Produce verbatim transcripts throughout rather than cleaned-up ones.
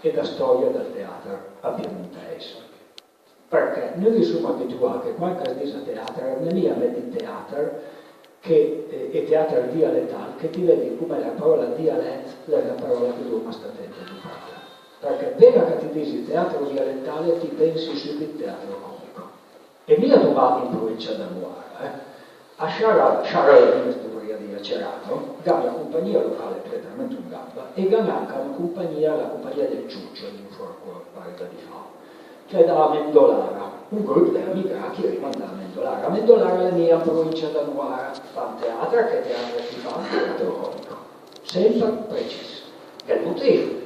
e da stòria dël teater a piemontèis. Përchè nui i soma abituà che quand ch'as dis teater, as venta mia meti teater che, eh, e teater dialetal, che ti vedi come la paròla dialèt l'é na paròla che dovoma sta atenti a doprela. Përchè apena ch'a ti disi teatro dialettale, ti pensi sùbit teatro comico. E mi a Domat, in provincia dë Noara, eh, a Sciara-, Sciarreume, dovrìa dì a Cerato, gh'an la compagnia locale Preteramente in Gamba e gh'an anca na compagnia, la compagnia del Ciuccio, in Forco, un pare d'ani fa, che l'é da Amendolara, un grup d'emigrà ch'i riva da Amendolara. Amendolara l'é mia in provincia dë Noara, fan teater, che teater ch'i fan? Teatro comico. Semper precis. Gh'é ël motiv.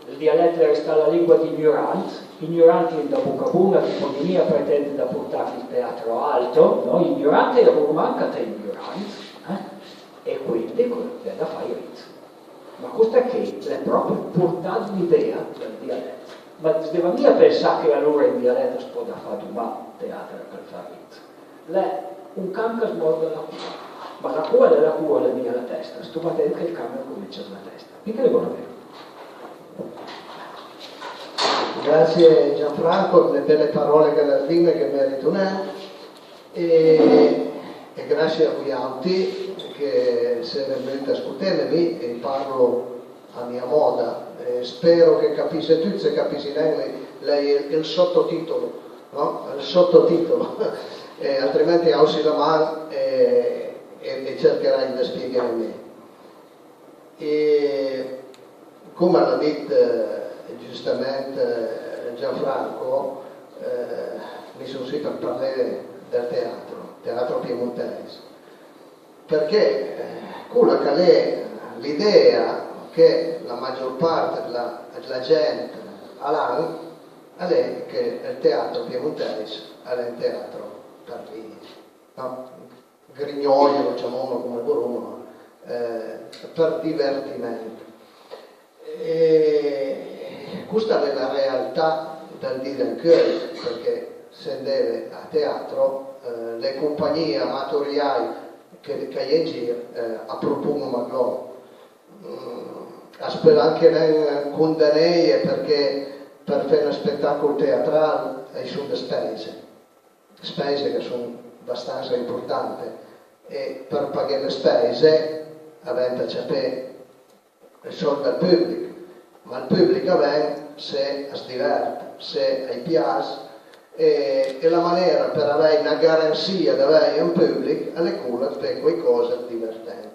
Ël dialèt l'é restà la lengua dij ignorant, ignoranti ant ën bocabon, tipo, dimì a pretende da portà ël teatro alto, no? Ignorante e ormai anca te ignorant, eh? E quindi gh'é da fà rit. Ma costa ché l'é pròpi portà l'idea dël dialèt. Ma as deva mia pensà che alora in dialèt as pòda fà domà teater për fà rit. L'é un can ch'as mòrd la coa. Ma la coa l'é la coa, l'é mia la testa. Stoma atent che ël can a comincia da la testa. Mica l'é bon, vero? Grazie Gianfranco, le belle parole che alla fine che merito un e, e grazie a voi auti che seve vegnùi a scoteme, mi e parlo a mia mòda. E spero che capisse tut, se capisse nen, l'hai il, il sottotitolo, no? Il sottotitolo. E altrimenti ausi la man e, e, e cercherai dë spiegheme mi. E come l'ha dit eh, giustament eh, Gianfranco, eh, mi son sì për parlé dël teatro, teatro piemontèis. Përchè eh, cola ch'a l'é l'idea che la magior part dla, dla gent a l'han, a l'é che ël teatro piemontèis a l'é un teatro për rije, no? Grignòlo, ciamomlo come voroma, ma eh, për divertiment. E costa a l'é la realtà dël dì d'ancheuj, përchè se andeve a teatro, eh, le compagnìe amatoriaj che, ch'a-i é an gir eh, a propon-o mach lòn. Mm, as peul anche nen condaneje përchè për fé un spetàcol teatral a-i son dë spèise, spèise ch'a son bastansa importante, e për paghé le spèise a venta ciapé ël sòld dal pùblich, ma ël pùblich a ven se as divert, se a-j pias, e, e la manera për avèj na garansìa d'avèj un pùblich a l'é cola dë fé quaicòsa dë divertent.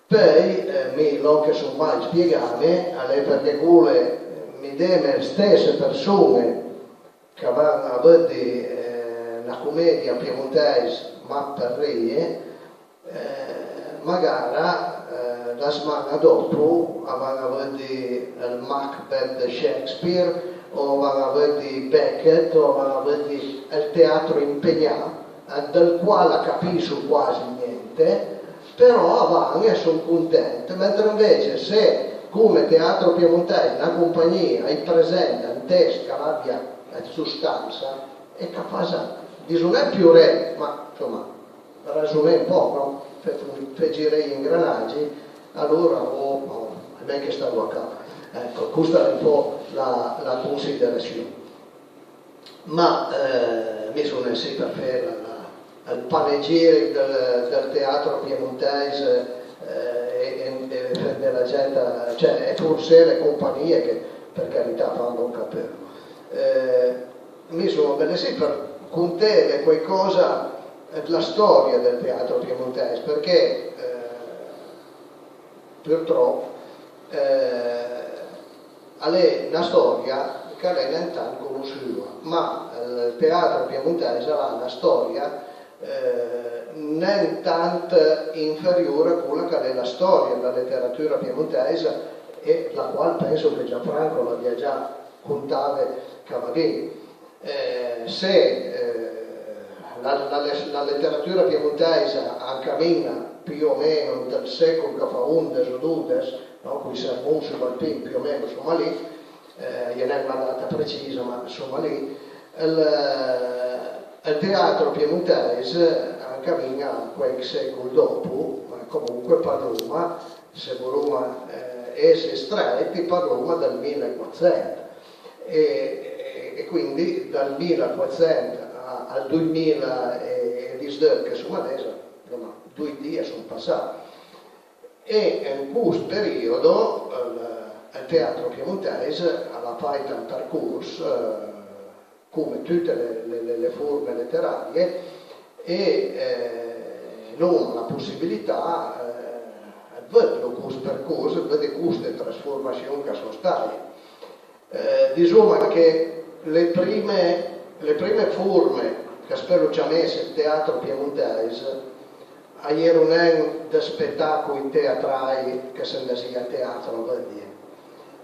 Peui, eh, mi lòn che son mai spiegame a l'é përchè cole, eh, mideme stesse përson-e ch'a van a vëdde eh, na comedia piemontèis mach për rije, eh, magara eh, la sman-a dòpo a van a vëdde ël Macbeth dë Shakespeare, o a van a vëdde Beckett, o a van a vëdde ël teatro impegnà, eh, dël qual a capisso quasi gnente, però a van e a son content, mentre anvece se come teatro piemontèis na compagnìa a-j presenta un test ch'a l'abia dë sostansa e ch'a fasa, diso nen pioré, ma, ansoma, rasoné un pòch, no? Fé, fé giré j'ingranagi, alora, oh, oh, a l'é mej che stavo a ca. Ecco, costa a l'é un pò la, la considerassion. Ma eh, mi son sì për fé la, la, ël panegìrich dël, dël teatro piemontèis eh, e, e, e fé andé la gent, cioè, e forse le compagnìe che, për carità, a fan lòn ch'a peul. Eh, mi son bele sì për conteve quaicòsa dla stòria dël teatro piemontèis, përchè eh, purtròp eh, a l'é na stòria ch'a l'é nen tant conossùa, ma ël teatro piemontèis a l'ha na stòria eh, nen tant inferiora a cola ch'a l'é la stòria dla leteratura piemontèisa, e dla qual penso che Gianfranco l'abia già contave ch'a va bin. Eh, se eh, la, la, la leteratura piemontèisa a ancamin-a più o meno ant ël sécol ch'a fa ondes o dodes, no? Coj sermon subalpin, più o meno, ansoma, lì, eh, a-i é nen na data precisa, ma, ansoma, lì, ël, ël teatro piemontèis a ancamin-a quaich sécol dòpo, ma comunque parloma, se voroma eh, esse strèit, parloma dël mila e quatcent. E, e, e quindi dal mila e quatcent a, al doimila e disdeucc che soma adess, insoma, doi di a son passà. E an cost periodo ël, ël teatro piemontèis al à fàit un percors, eh, come tute le, le, le, le forme leterarie, e, eh, l'oma la possibilità, eh, ëd vëdlo cost percors, ëd vëdde coste trasformassion ch'a son staje. Eh, disoma che le prime, le prime forme ch'as peulo ciamesse teatro piemontèis a j'ero nen dë spetàcoj teatraj che s'andasìa a teatro a vëdde,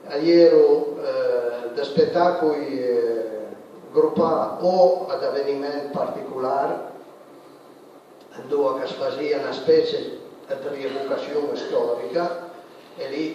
a j'ero, eh, dë spetàcoj, eh, gropà o ad aveniment particolar, andoa ch'as fasìa na specie ëd rievocassion stòrica, e lì,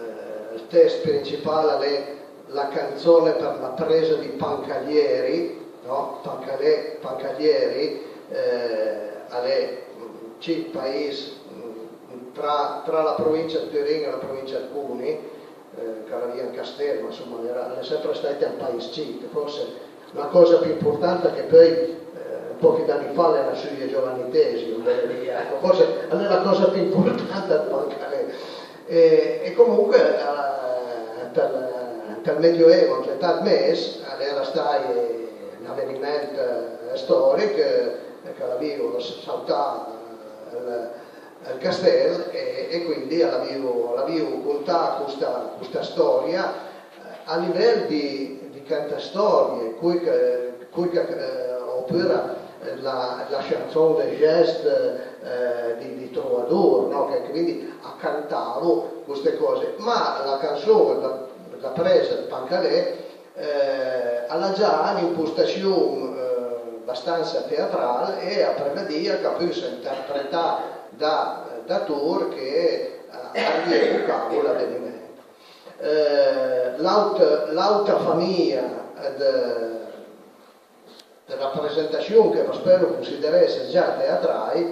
eh, ël test principal a l'é la canzone per la presa di Pancalieri, no? Pancalé-, Pancalieri, eh, a l'é, mm, cit pais, mm, tra, tra la provincia ëd Turin e la provincia ëd Coni, eh, ch'a l'avìa un castèl, ma, insoma, a l'era, a l'é sempre stàit un pais cit, forse la còsa pì importanta che peui, eh, pòchi d'ani fa a l'é nassùje Giovanni Tesio, ëndua, ecco, forse a l'é la còsa pì importanta ëd Pancalé. E, e comunque, eh, ant ël, ant ël Medioevo, ant l'età ëd mes, a l'era stàit un aveniment, eh, stòrich, eh, ch'a l'avìo s-, sautà, eh, ël, ël castèl, e, e quindi a l'avìo, a l'avìo contà costa, costa stòria, eh, a livel di, di cantastòrie, coj che, coj che, eh, opura la, la chanson de geste, eh, di, di trovador, no? Che, che quindi a cantavo coste còse, ma la canson, la, la presa ëd Pancalé, eh, a l'ha già n'impostassion, eh, bastansa teatral, e a prevedìa ch'a fuss interpretà da, da ator che, eh, a rievocavo l'aveniment. Eh, l'àut-, l'àuta famija ëd, ëd rapresentassion che as peulo consideresse già teatraj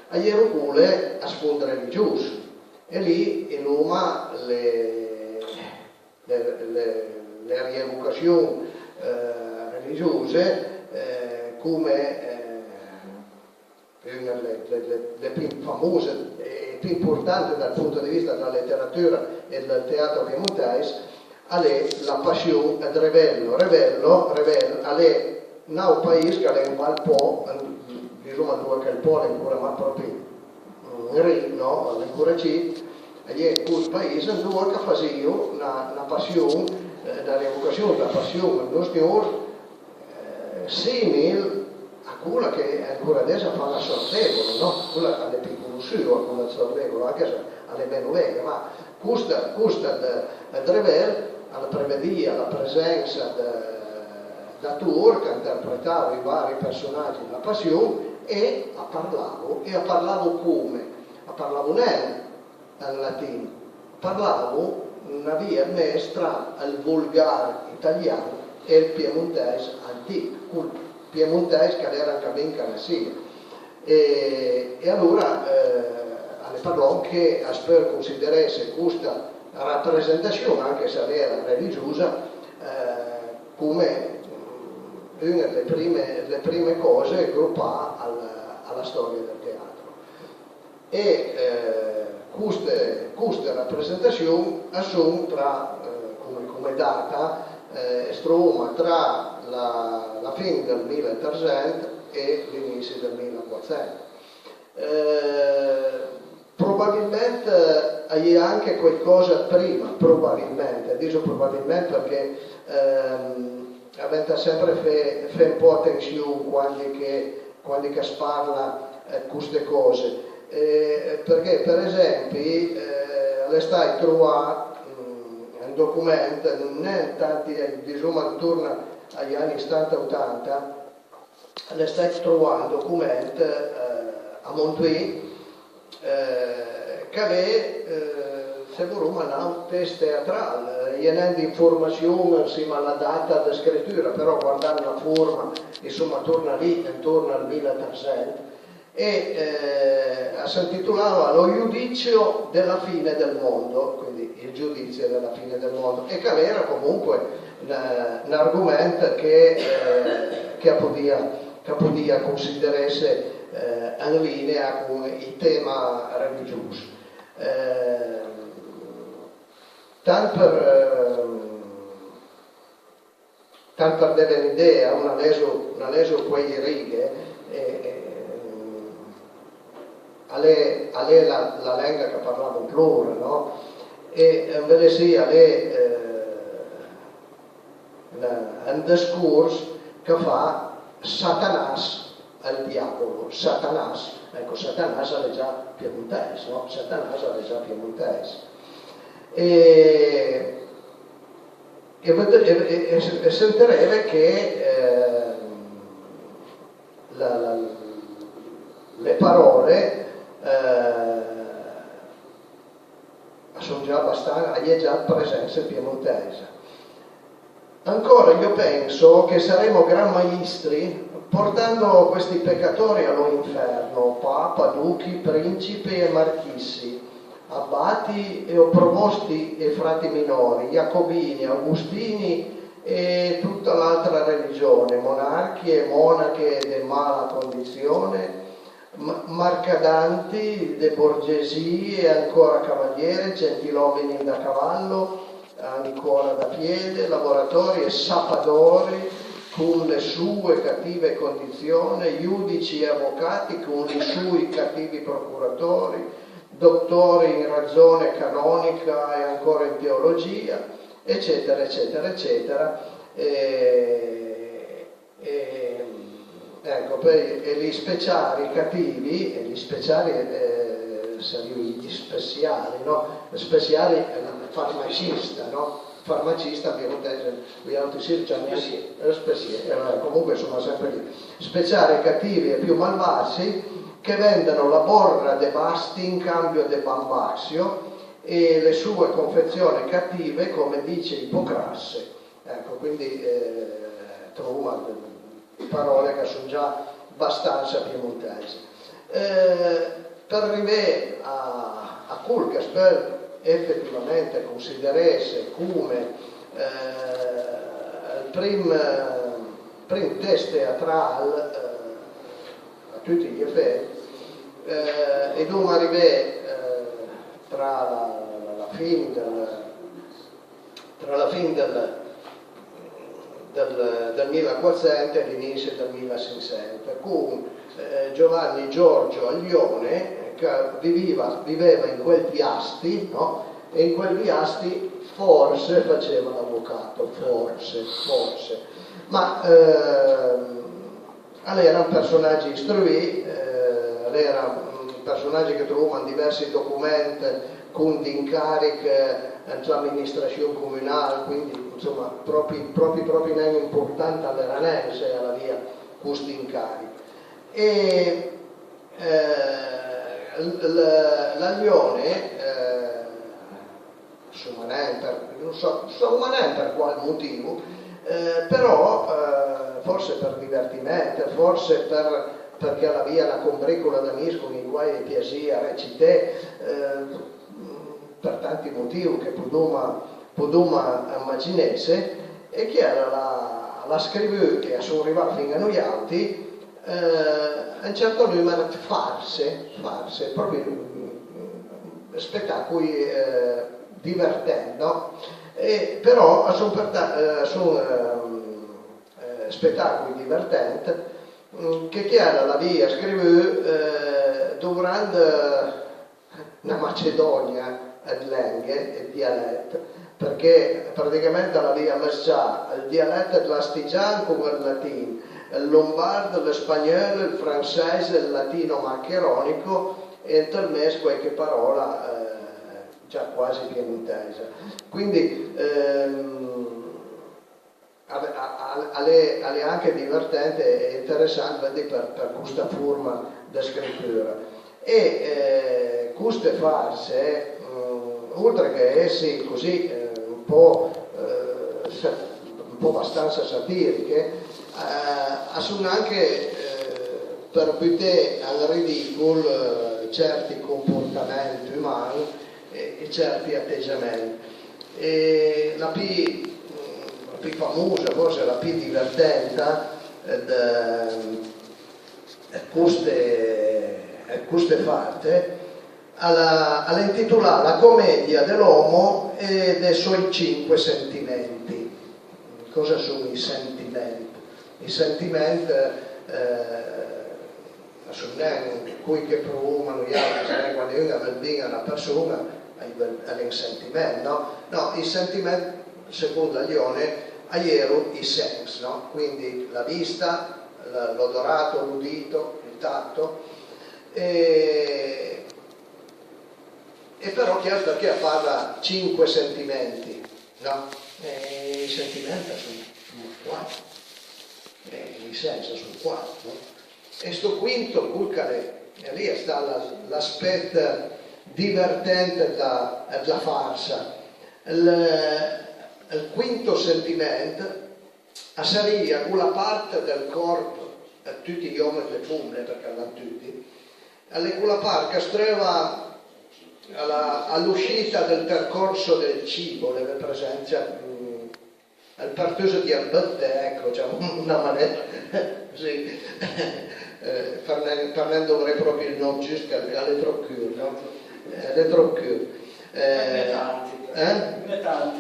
a j'ero cole a sfond religios, e lì i l'oma le, le, le, le rievocassion, eh, religiose, eh, come, eh, una dle, dle, dle, dle pì famose e pì importante dal punto di vista dla leteratura e dël teatro piemontèis a l'é la Passion ëd Revello. Revello, Revel, a l'é n'àut pais ch'a l'é an Val Po, an, disoma, andoa che ël Po a l'é ancora mach pròpi, mm, ri, no? A l'é ancora cit, a-i é cost pais andoa ch'a fasìo na, na passion, eh, na rievocassion dla Passion ëd Nosgnor, eh, simil a cola che ancora adess a fan a Sordevolo, no? Cola a l'é pì conossùa, cola ëd Sordevolo, anche se a l'é meno veja, ma costa, costa ëd, ëd Revel a prevedìa la presensa ëd, d'ator ch'a interpretavo ij vari përsonagi dla Passion e a parlavo, e a parlavo come? A parlavo nen an latin, parlavo na via ëd mes tra ël volgar italian e ël piemontèis antich, col piemontèis ch'a l'era an camin ch'a nassìa. E, e alora, eh, a l'é për lòn che as peul consideresse costa rapresentassion, anche se a l'era religiosa, eh, come una dle prime, dle prime còse gropà al, a la stòria dël teatro. E, eh, coste, coste rapresentassion a son tra, eh, come, come data, eh, as trovoma tra la, la fin dël mila e tresent e l'inissi dël mila e quatcent. Eh, probabilment, eh, a-i é anche quaicòsa ëd prima, probabilment, diso probabilment përchè, ehm, a venta sempre fé, fé un pò atension quandi che, quandi ch'as parla, eh, ëd coste còse. Eh, përchè, për esempi, eh, a l'é stàit trovà, mm, un document, nen tanti, disoma, antorn a j'ani stanta otanta, a l'é stàit trovà un document, eh, a Montuì, eh, ch'a l'é, eh, se voroma, n'àut test teatral. A-i é nen d'informassion ansima a la data dë scritura, però guardand la forma, insoma, a torna lì, antorn al mila e tresent, e, eh, a s'intitolava Lo giudizio della fine del mondo, quindi il giudizio della fine del mondo, e ch'a l'era comunque n-, n'argoment che, eh, che a podìa, ch'a podìa consideresse, eh, an linea con ij tema religios. Eh, tant për, eh, Tant për deve n'idea, un a leso, un a leso quei righe, e, e, a l'é, a l'é la, la lenga ch'a parlavo lor, no? E anvece sì, a l'é, eh, un, un discors ch'a fa Satanas al diavolo. Satanas, ecco, Satanas a l'é già piemontèis, no? Satanas a l'é già piemontèis. E, e, e, e, e sentireve che, eh, la, la, le parole, eh, a son già abastan-, a-i é già presensa piemontèisa. Ancora io penso che saremo gran maistri portando questi peccatori a lo inferno, papa, duchi, principi e marchissi, abbati e o provosti e frati minori, jacobini, augustini e tutta l'altra religione, monarchi e monache de mala condizione, m-, marcadanti de borgesie e ancora cavaliere, gentilomini da cavallo, ancora da piede, lavoratori e sapadori con le sue cattive condizione, judici e avocati con i sui cattivi procuratori, dottori in ragione canonica e ancora in teologia, eccetera, eccetera, eccetera. E, e, ecco, poi, e li speciari cativi, e li speciari, eh, sarìo ij spesiari, no? Speciari, eh, farmacista, no? Farmacista, an piemontèis, viantri sì, diciamo, spesié, eh, spesié, eh, vabbè, comunque, insomma, sempre lì. Speciari cativi e più malvagi che vendono la borra de basti in cambio de bambaxio e le sue confezioni cattive, come dice Ippocrasse. Ecco, quindi, eh, trovoma parole ch'a son già bastansa piemontèise. Eh, për rivé a, a col ch'as peul efetivamente consideresse come, eh, ël prim, prim test teatral, eh, a tuti j'efet, eh, e dovoma rivé, eh, tra la, la, la fin dël, tra la fin dël, dël, dël milaquatsent e l'inissi dël milasinchsent, con, eh, Giovanni Giorgio Aglione, ch'a viviva, viveva in quel di Asti, no? E in quel di Asti forse faceva l'avvocato, forse, forse. Ma, ehm, A l'era un përsonagi istruì, eh, a l'era un përsonagi che trovoma an diversi document con d'incarich, eh, ant l'aministrassion comunal, quindi, insoma, pròpi, pròpi, pròpi nen important a l'era nen se a l'avìa cost incarich. E, eh, l-, l-, l'Aglione, eh, Insoma, nen për, non so, insoma, nen për qual motiv, eh, però, eh, forse për divertiment, forse për, përchè a l'avìa na combricola d'amis con ij quai a-j piasìa recité, eh, për tanti motiv che podoma, podoma imaginesse, e chiel a l'ha, a l'ha scrivù, e a son rivà fin a noi àuti, eh, un certo nùmer ëd farse, farse, pròpi, mm, spetàcoj, eh, divertent, no? E però a son përta-, eh, a son, ehm, eh, spetàcoj divertent, mm, che chiel a l'avìa scrivù, eh, dovrand na Macedonia ëd lenghe e ëd dialet, përchè praticament a l'avìa mës-cià ël dialet ëd l'astigian con ël latin, ël lombard, lë spagneul, ël fransèis, ël latino maccheronico e ant ël mes quaiche paròla, eh, già quasi piemontèisa. Quindi, ehm, A, a, a, a l'é, a l'é anche divertent e, e interessant, vëdde, për, për costa forma dë scritura. E, eh, coste farse, mm, oltre che esse così, eh, un po', eh, sa-, un po' bastansa satiriche, eh, a son anche, eh, për buté an ridìcol, eh, certi comportament uman e, e certi ategiament. E la pì, la pì famosa, forse la pì divertenta, eh, dë, dë coste, dë coste farte, a l'ha, a l'é intitolà La commedia de l'omo e dei suoi cinque sentimenti. Còsa son ij sentiment? Ij sentiment, eh, a son nen coj che provoma noiàutri, se nen, quand un a vël bin a na përson-a, a-j vël, a l'é un sentiment, nò? Nò, ij sentiment, second la Lione, a j'ero ij sens, nò? Quindi la vista, l-, l'odorato, l'udito, il tatto, e, e però chiel përchè a parla cinque sentimenti, nò? E ij sentiment a son quat, e ij sens a son quat, nò? E sto quinto, col ch'a l'é, e lì a sta la, l'aspet divertent dla, dla farsa. Ël, ël quinto sentiment a sarìa cola part dël còrp dë tuti j'òm dle fomne, përchè a l'han tuti, a l'é cola part ch'as treuva a la, a l'uscita del percorso del cibo, l'eve present? Cioè, mm, ël përtus dij ambëtte, ecco, ciamomlo an na manera, sì. Eh, për nen, për nen dovré pròpi ël nòm giust, ch'a l'é, ch'a l'é tròp cur, nò? Eh, a l'é tròp cur. Eh, eh?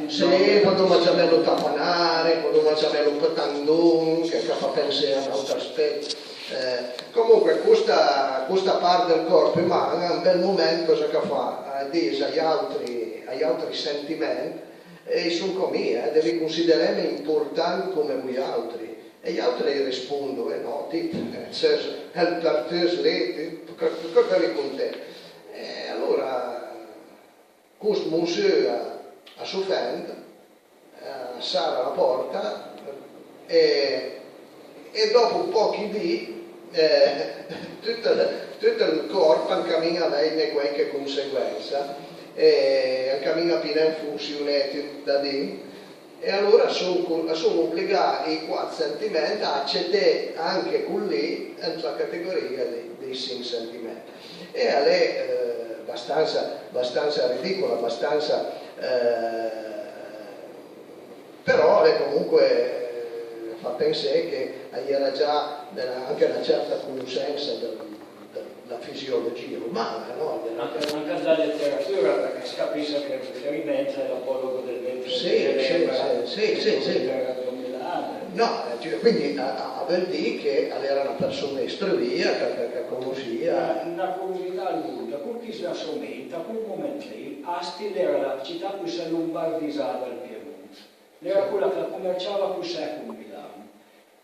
Sì, podoma ciamelo tapanare, podoma ciamelo pëtandon, che, ch'a fa pensé a n'àutr aspet. Eh, comunque, costa, costa part dël còrp uman, a un bel moment, còsa ch'a fa? A dis a j'àutri, a j'àutri sentiment, e ij son còmij, eh, deve considereme important coma vojàutri. E j'àutri a-j rispondo: eh nò, ti, eh, ses ël përtus lì, ti, cò-, còs veulo conté? E alora, cost monsù a, a s'ofend, a sara la pòrta e, e dòpo pòchi di, eh, tut ël, tut ël còrp a ancamin-a a avèjne quàiche conseguensa e a ancamin-a a pì nen fonsioné tut da din. E alora a son, a son obligà ij quat sentiment a aceté anche col lì ant la categorìa dij, dij sinch sentiment. E a l'é, eh, bastansa, bastansa ridìcola, bastansa, eh, però a l'é comunque, eh, fa pensé che a-i era già anche na certa conossensa dël, dël, dëla fisiologìa uman-a, nò? Anche, anche dla leteratura, përchè as capis che ël riferiment a l'é l'apologo dël ventre. Sì, sì, sì, sì, sì, sì. Nò, eh, cioè, quindi a, a, a veul dì che a l'era na përson-a istruìa, ch'a, ch'a, ch'a conossìa. Na, na curiosità al mondo, col ch'i s'la somen-, a col moment lì, Asti l'era la cità pì lombardizà dël Piemont. L'era cola ch'a comerciava pì sech con Milan.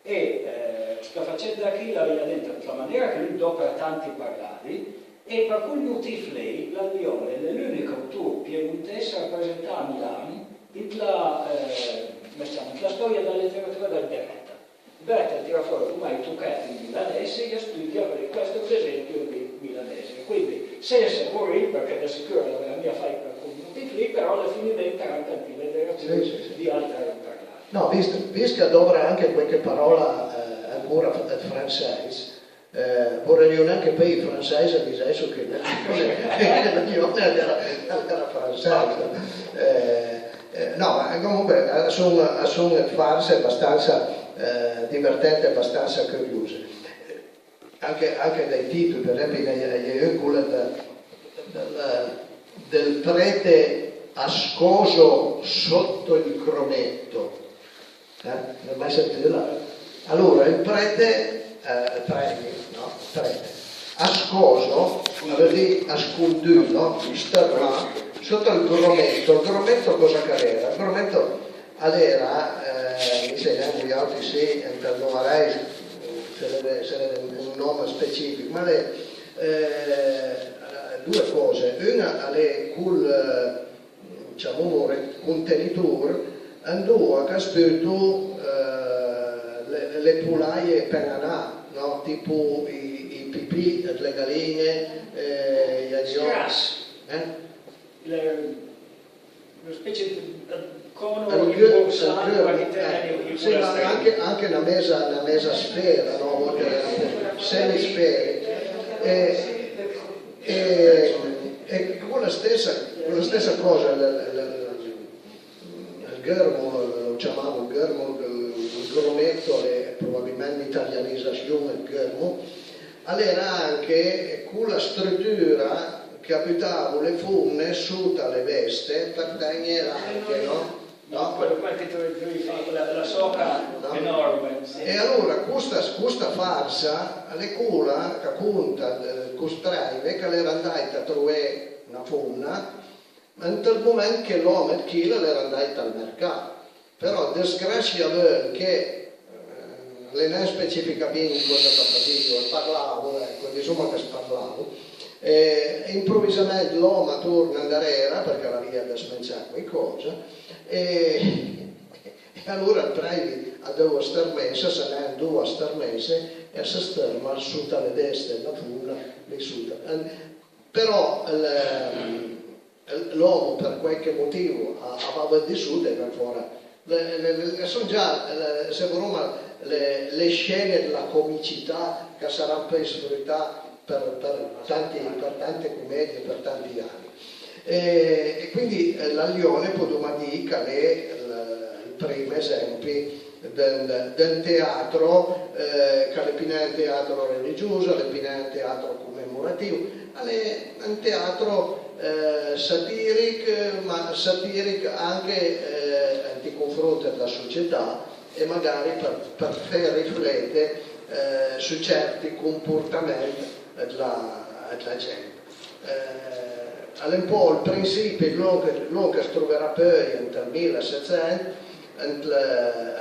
E, eh, sta facenda chì a l'avìa dentro ant la manera che lòn a dopra tanti parladi, e për col motìf lì, l'Albion a l'é l'ùnich autor piemontes rapresentà a Milan ant la, eh, come si chiama, ant la stòria dla leteratura dël Beretta. Beretta a tira fòra domà ij tochèt an milanes e a-j stùdia, përchè chest a l'é un esempio dij milanes. Quindi, sensa corì, përchè da sicur a l'avìa mia fàit për col motìf lì, però a l'é finì dentro anche ant ij leteratori, sì, sì, sì, di àutri parladi. Nò, vist, vist ch'a dovra anche quàiche paròla, eh, ancora f-, dë fransèis, eh, vorìo nen che peui ij fransèis a disèisso che la Lione, che la Lione a l'era, a l'era fransèisa. Eh, eh, nò, ma comunque a son, a son dë farse bastansa, eh, divertente, bastansa curiose. Anche, anche dai titoli, për esempi, a-i é, a-i é un, col dë, dël, del prete ascoso sotto il grometto. Eh? L'hai mai sentìla? Alora, ël prete, eh, prete, nò? Prete. Ascoso, a veul dì ascondù, nò? Stërmà sotto il grometto. Ël grometto còsa ch'a l'era? Ël grometto a l'era, eh, mi sai nen, vojàutri sì, ant ël novarèis, se l'é, se l'é un nòm specifich, ma a l'é, eh, doe còse. Una a l'é col, eh, ciamomlo, re-, contenitor, andoa ch'as buto, eh, le, le polaje pen-a nà, nò? Tipo ij, ij pipì dle galin-e, eh, j'agnòt. Sgras. Eh? Le, Una specie di, eh, cono rimborsà, eh, sì, ma anche, anche na mesa, na mesa sfera, nò? A volte a l'era un pò semisfere. E, e, e cola stessa La stessa còsa, ël, ël, ël, ël ghërmo, lo ciamavo ël ghërmo, ël, ël grometto, a l'é probabilment l'italianizassion ëd ghërmo, a l'era anche cola strutura che a butavo le fomne sota le veste për tègne l'arche, no? No, quello, quel che tu, tu hai fatto, la, la soca enorme, sì. E alora costa, costa farsa a l'é cola ch'a conta, eh, cost prèive ch'a l'era andàit a trové na fomna ant ël moment che l'òm ëd chila a l'era andàit al mercà. Però, dësgrassia a veul che, eh, a l'é nen specificà bin còsa ch'a fasìo, a parlavo, ecco, disoma ch'as parlavo, e improvisament l'òm a torna andarera, përchè a l'avìa dësmentsà quaicòsa, e, e alora ël prèive a deu stërmesse, a sa nen andoa stërmesse, e as stërma sota le veste dla fomna, lì sota. Però ël, l'òm, për quàiche motiv, a, a va vëdde sot e a ven fòra. Le, le, le, a son già, le, se voroma, le, le scene dla comicità ch'a saran peui sfrutà për, për tanti, për tante comedie, për tanti ani. E, e quindi, eh, l'Aliòne podoma dì ch'a l'é ël, ël prim esempi d'un, d'un teatro, eh, ch'a l'é pì nen un teatro religioso, a l'é pì nen un teatro commemoratìo, a l'é un teatro, eh, satìrich, ma satìrich anche, eh, ant ij confront dla società e magari për, për fé riflete, eh, su cèrti comportament dla, dla gent. Eh, a l'é un pò ël prinsipi, lòn, lòn ch'as troverà peui ant ël mila e setsent, ant le,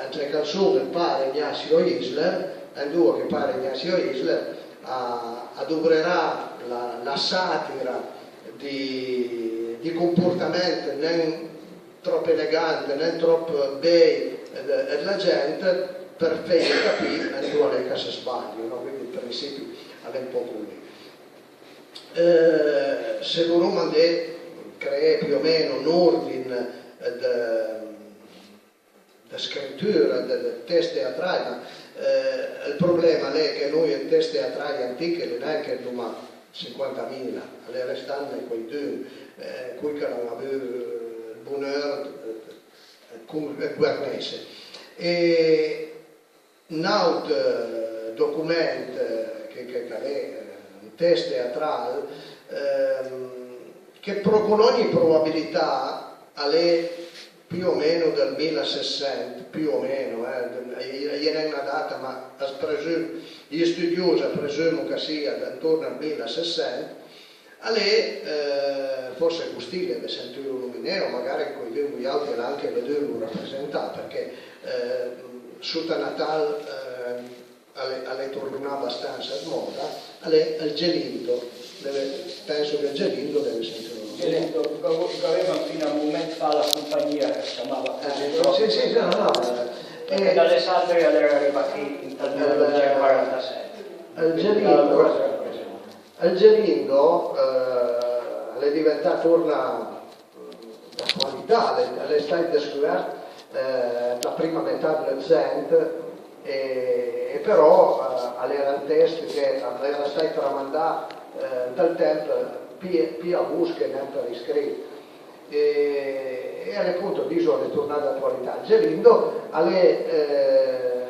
ant le canson ëd pare Ignazio Isler, andoa che pare Ignazio Isler a, a dovrerà la, la satira di, di comportament nen tròp elegant, nen tròp bej ëd, ëd la gent, për feje capì andoa a l'é ch'as sbàglio, no? Quindi ël prinsipi a l'é un pò col lì. Eh, se voroma andé creé pì o meno n'ordin ëd, ëd scritura, ëd, ëd test teatraj, ma, eh, ël problema a l'é che noi ëd test teatraj antich a l'é nen che n'oma sinquantamila, a l'é restane quaidun, eh, coj ch'a l'han avù ël boneur ëd, ëd, ëd guernesse. E n'àut, eh, document, eh, che, che, ch'a l'é, eh, un test teatral, ehm, che pro, con ògni probabilità a l'é pì o meno dël mila e setsent, pì o meno, eh, a-i é nen na data, ma as presum-, ij studios a presumo ch'a sia d'antorn al mila e setsent, a l'é, eh, forse così l'eve sentulo nominé, o magari quaidun ëd vojàutri a l'ha anche vëdulo rapresentà, përchè, eh, sota Natal, eh, a l'é, a l'é tornà bastansa ëd mòda, a l'é ël Gelindo, l'eve, penso che ël Gelindo l'eve sentulo nominé. Gelindo, ch'a, ch'aveva fin-a un moment fa la compagnia ch'as ciamava così, eh, sì, sì, no, no, eh, përchè eh, D'Alessandria a l'era rivà chi ant ël eh, millenovecentoquarantasèt. Ël Gelindo, ël Gelindo, eh, a l'é diventà torna d'atualità, a l'é, a l'é stàit dëscuvert, eh, ant la prima metà dël Nuttsent, e, e però, eh, a l'era un test che a l'era stàit tramandà, eh, ant ël temp pì, pì a vos che nen për iscrit. E, e a l'é appunto, diso, a l'é tornà d'atualità. Ël Gelindo a l'é, eh,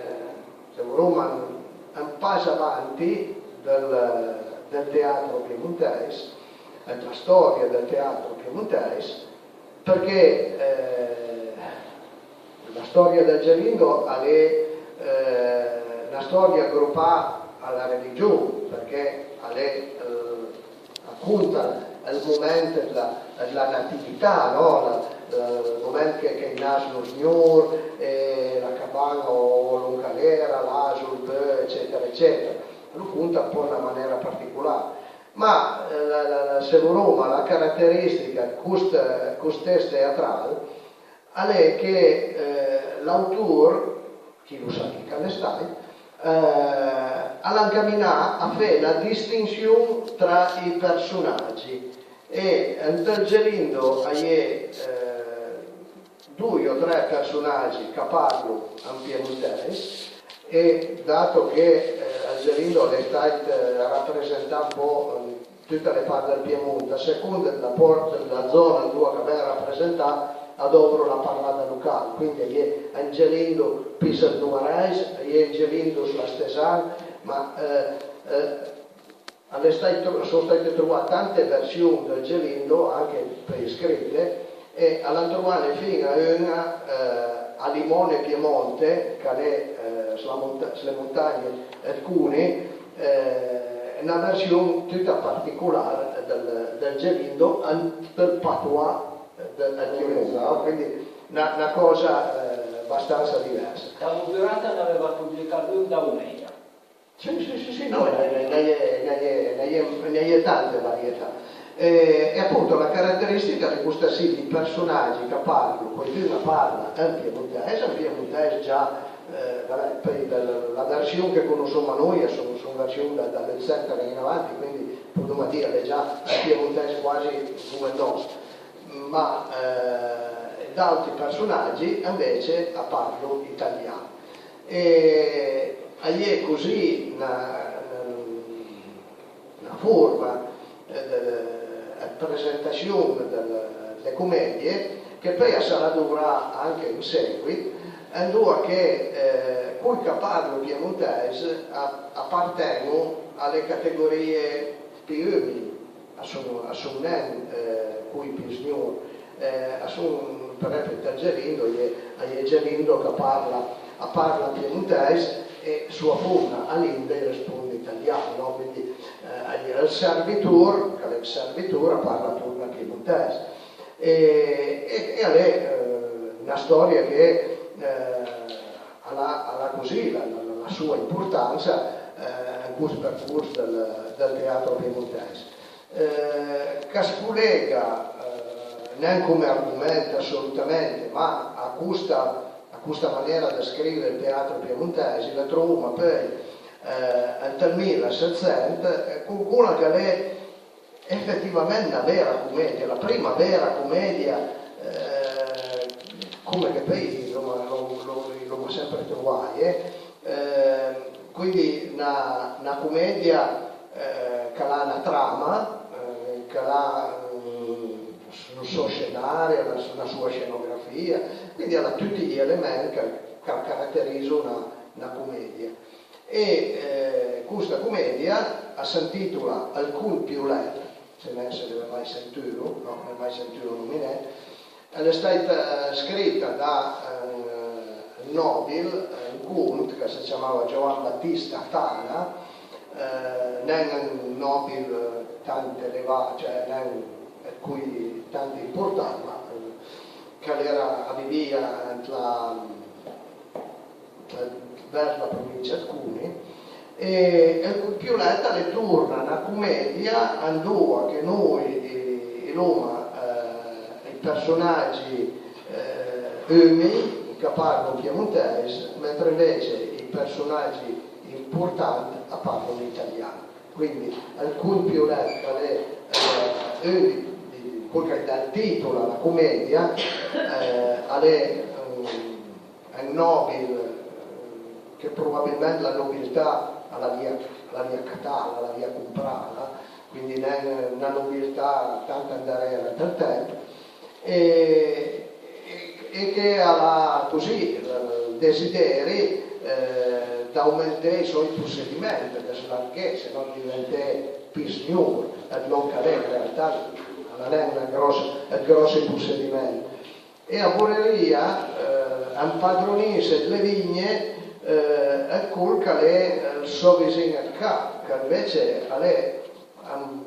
se voroma, un, un pas avanti dël, dël teatro piemontèis, ant la stòria dël teatro piemontèis, përchè, eh, la stòria dël Gelindo a l'é, eh, na stòria gropà a la religion, përchè a l'é, eh, a conta ël moment dla, dla natività, no? La, ël moment che, che a-i nas lo Sgnor, e la caban-a o lòn ch'a l'era, l'aso, ël beu, ecetera, ecetera. A lo conta un pò an na manera particolar. Ma, eh, la, la, la, se voroma, la caraterìstica ëd cost, cost test teatral, a l'é che, eh, l'autor, chi lo sa chi ch'a l'é stàit, eh, a l'ha ancaminà a fé la distinsion tra ij përsonagi, e ant ël Gelindo a-i é, eh, doi o tre përsonagi ch'a parlo an piemontèis, e dato che, eh, ël Gelindo a l'é stàit, eh, rapresentà un pò, eh, tute le part dël Piemont, a second dla por-, dla zòna andoa ch'a ven rapresentà, a dovro la parlada local. Quindi a-i é un Gelindo pì sël noarèis, a-i é un Gelindo s'la Stesan, ma, eh, eh, a l'é stàit tro-, a son stàite trovà tante version dël Gelindo, anche peui scrite, e a l'han trovane fin-a un-a, eh, a Limone Piemonte, ch'a l'é, eh, s'la monta-, s'le montagne ëd Coni, eh, na version tuta particolar dël, dël Gelindo ant ël patois dël, dël Piemont, no? Quindi na, na còsa, eh, bastansa diversa. Capo Burata n'aveva publicà un da Omeia. Sì, sì, sì, sì, no, a-i é, a-i é, a-i é, a-i é tante varietà. E, e appunto la caraterìstica a l'é costa sì, dij përsonagi ch'a parlo, quaidun a parla ën piemontèis, ën piemontèis già, eh, va bè, peui la, la, la version che conossoma noi a son, son version da, da l'Eutsent in avanti, quindi podoma dì a l'é già ën piemontèis quasi come ël nòst, ma, eh, d'àutri përsonagi anvece a parlo italian. E a-i é così na, na, na forma, eh, dë, dë presentasion dël, dle comedie, che peui a sarà dovrà anche an seguit, andoa che, eh, coj ch'a parlo piemontèis a, a aparten-o a le categorìe pì umili, a son, a son nen, eh, coj pì sgnor, eh, a son, për esempi, ant ël Gelindo, a-i é, a-i é Gelindo ch'a parla, a parla piemontèis e soa fomna Alinda a-j respond an italian, no? Quindi, eh, a-i é ël servitor, ch'a l'é ël servitor, a parla torna piemontèis. E, e, e a l'é, eh, na stòria che, eh, a l'ha, a l'ha così la, la, la soa importansa, eh, an cost përcors dël, dël teatro piemontèis. Eh, ch'as colega, eh, nen come argoment assolutamente, ma a costa, a costa manera dë scrive ël teatro piemontèis, la trovoma peui, eh, ant ël mila e setsent, eh, con cola ch'a l'é efetivament na vera comedia, la prima vera comedia, eh, come che peui i l'oma, i l'oma, i l'oma sempre trovaje, eh. Eh, quindi na, na comedia, eh, ch'a l'ha na trama, eh, ch'a l'ha, mm, un sò scenari, na, na soa scenografìa, quindi a l'ha tuti j'element ch'a, ch'a caraterizo na, na comedia. E, eh, costa comedia a s'antitola Ël Cont Piolet, se ne, se l'eve mai sentulo, no, l'eve mai sentulo nominé, a l'é stàita, eh, scrita da, eh, un nòbil, eh, un cont ch'a së ciamava Giovan Battista Tana, eh, nen un nòbil, eh, tant elevà, cioè nen ëd coj tant important, ma, eh, ch'a l'era, a vivìa ant la, vërs la provincia ëd Coni, e, e Ël Cont Piolet a l'é torna na comedia andoa che noi, eh, i l'oma, eh, ij përsonagi, eh, umij ch'a parlo an piemontèis, mentre anvece ij përsonagi important a parlo an italian. Quindi Ël Cont Piolet, ch'a l'é, eh, un di, di, col ch'a dà ël titol a la comedia, eh, a l'é, mm, un nòbil, eh, che probabilment la nobiltà a l'avìa, a l'avìa catala, a l'avìa comprala, quindi nen na nobiltà tant andarera ant ël temp, e, e, e che a l'ha così ël desideri, eh, d'aumenté ij sò possediment, dë slarghé, se no diventé pì sgnor, ëd lòn ch'a l'é, an realtà a l'ha nen ëd gròss, ëd gròssi possediment. E a vorerìa, eh, ampadronisse dle vigne, eh, ëd col ch'a l'é ël sò vizin ëd ca, ch'anvece a l'é un,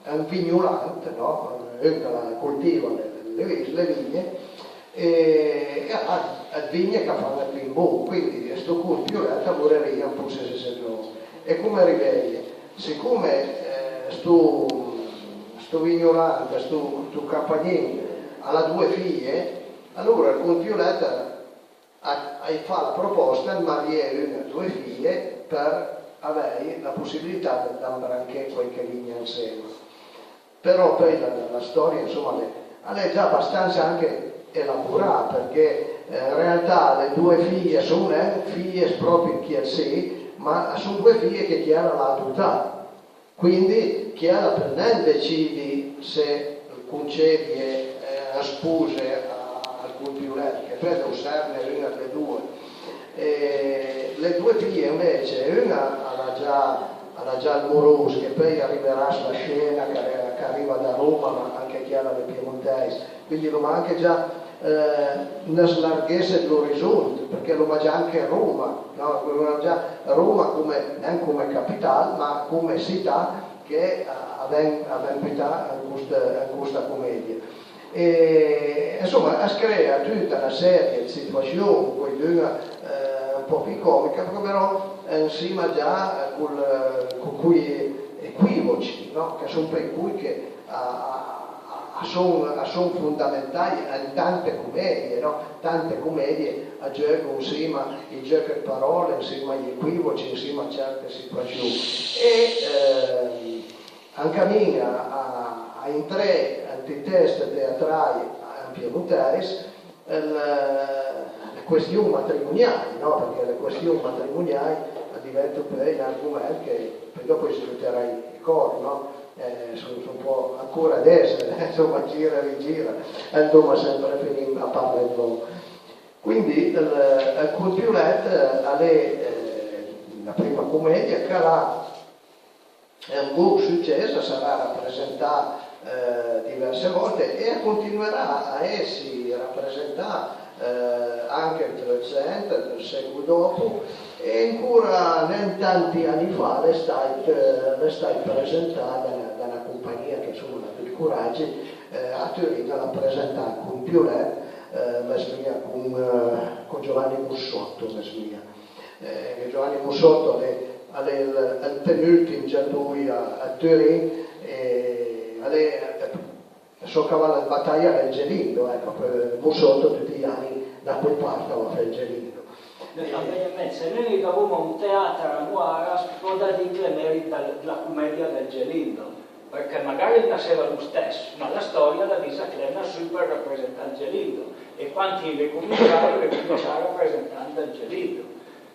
un vignolant, no? Un ch'a coltiva le, le, le vigne, e, e a l'ha ëd vigne ch'a fan ëd vin bon, quindi sto Cont Piolet a vorerìa ampossessesse ëd lòn. E come riveje? Sicome, eh, sto, sto vignolant, sto, sto campagnin a l'ha doe fije, alora ël Cont Piolet a, a-j fa la propòsta ëd marié un-a dle doe fije për avèj la possibilità dë, d'ambranché quàiche vigna ansema. Però peui la, la stòria, ansoma, a l'é, a l'é già bastansa anche elaborà, përchè, eh, an realtà le doe fije a son nen fije pròpi ëd chiel sì, ma a son doe fije che chiel a l'ha adotà. Quindi chiel a peul nen decidi se concedie, eh, an spose a, al Compiulet, che peui a deu serne un-a dle doe. E le doe fije, invece, un-a a l'ha già, a l'ha già ël moros, che peui a riverà s'la scena ch'a, ch'a riva da Roma, ma anche chiel a l'é piemontèis. Quindi l'oma anche già, eh, na slarghesse dl'orisont, përchè l'oma già anche Roma, no? L'oma già Roma come, nen come capital, ma come sità che a, a ven, a ven putà an cost-, an costa comedie. E, ansoma, as crea tuta na serie dë situassion, quaidun-a, eh, un pò pì comica, però ansima già col, co coj equivoci, no? Ch'a son peui coj che a, a, a son, a son fondamentai an tante comedie, no? Tante comedie a gieugo ansima ai gieugh dë paròle, ansima ai equivoci, ansima a certe situassion. E, ehm, a ancamin-a a, a intré ant ij test teatrai an piemontèis, le, le question matrimoniai, no? Përchè le question matrimoniai a divento peui un argoment che peui dòp i sfruterai ancora, no? Eh, son, son un pò ancora adess, ansoma, gira e rigira, andoma sempre finì a parlé dl'òm. Quindi ël, ël Compiulet a l'é, eh, la prima comedia ch'a l'ha un bon sucess, a sarà rapresentà, eh, diverse vòlte e a continuerà a esse rapresentà, eh, anche ant ël Otsent, ant ël sécol dòpo, e ancora nen tanti ani fa a l'é stàit, a l'é stàit presentà da na, da na compagnìa che, ansoma, a l'ha avù ël coragi, eh, a Turin a l'ha presentà ël Compiulet, eh, më smija con, eh, con Giovanni Mussotto, më smija. Eh, Giovanni Mussotto a l'é, a l'é ël, ël penùltim giatoi a, a Turin, e a l'é, eh, ël sò caval dë bataja a l'é ël Gelindo, ecco, Mussotto tuti j'ani da coj part a va fé ël Gelindo. Më fa ven-e an ment, se nui i gavoma un teater a Noara, as pòrda dì ch'a l'é merit dël, dla comedia dël Gelindo, përchè magari a-i nasseva lo stess, ma la stòria a la dis ch'a l'é nassù për rapresentà ël Gelindo, e quand i l'é comincià, i l'é comincià rapresentant ël Gelindo.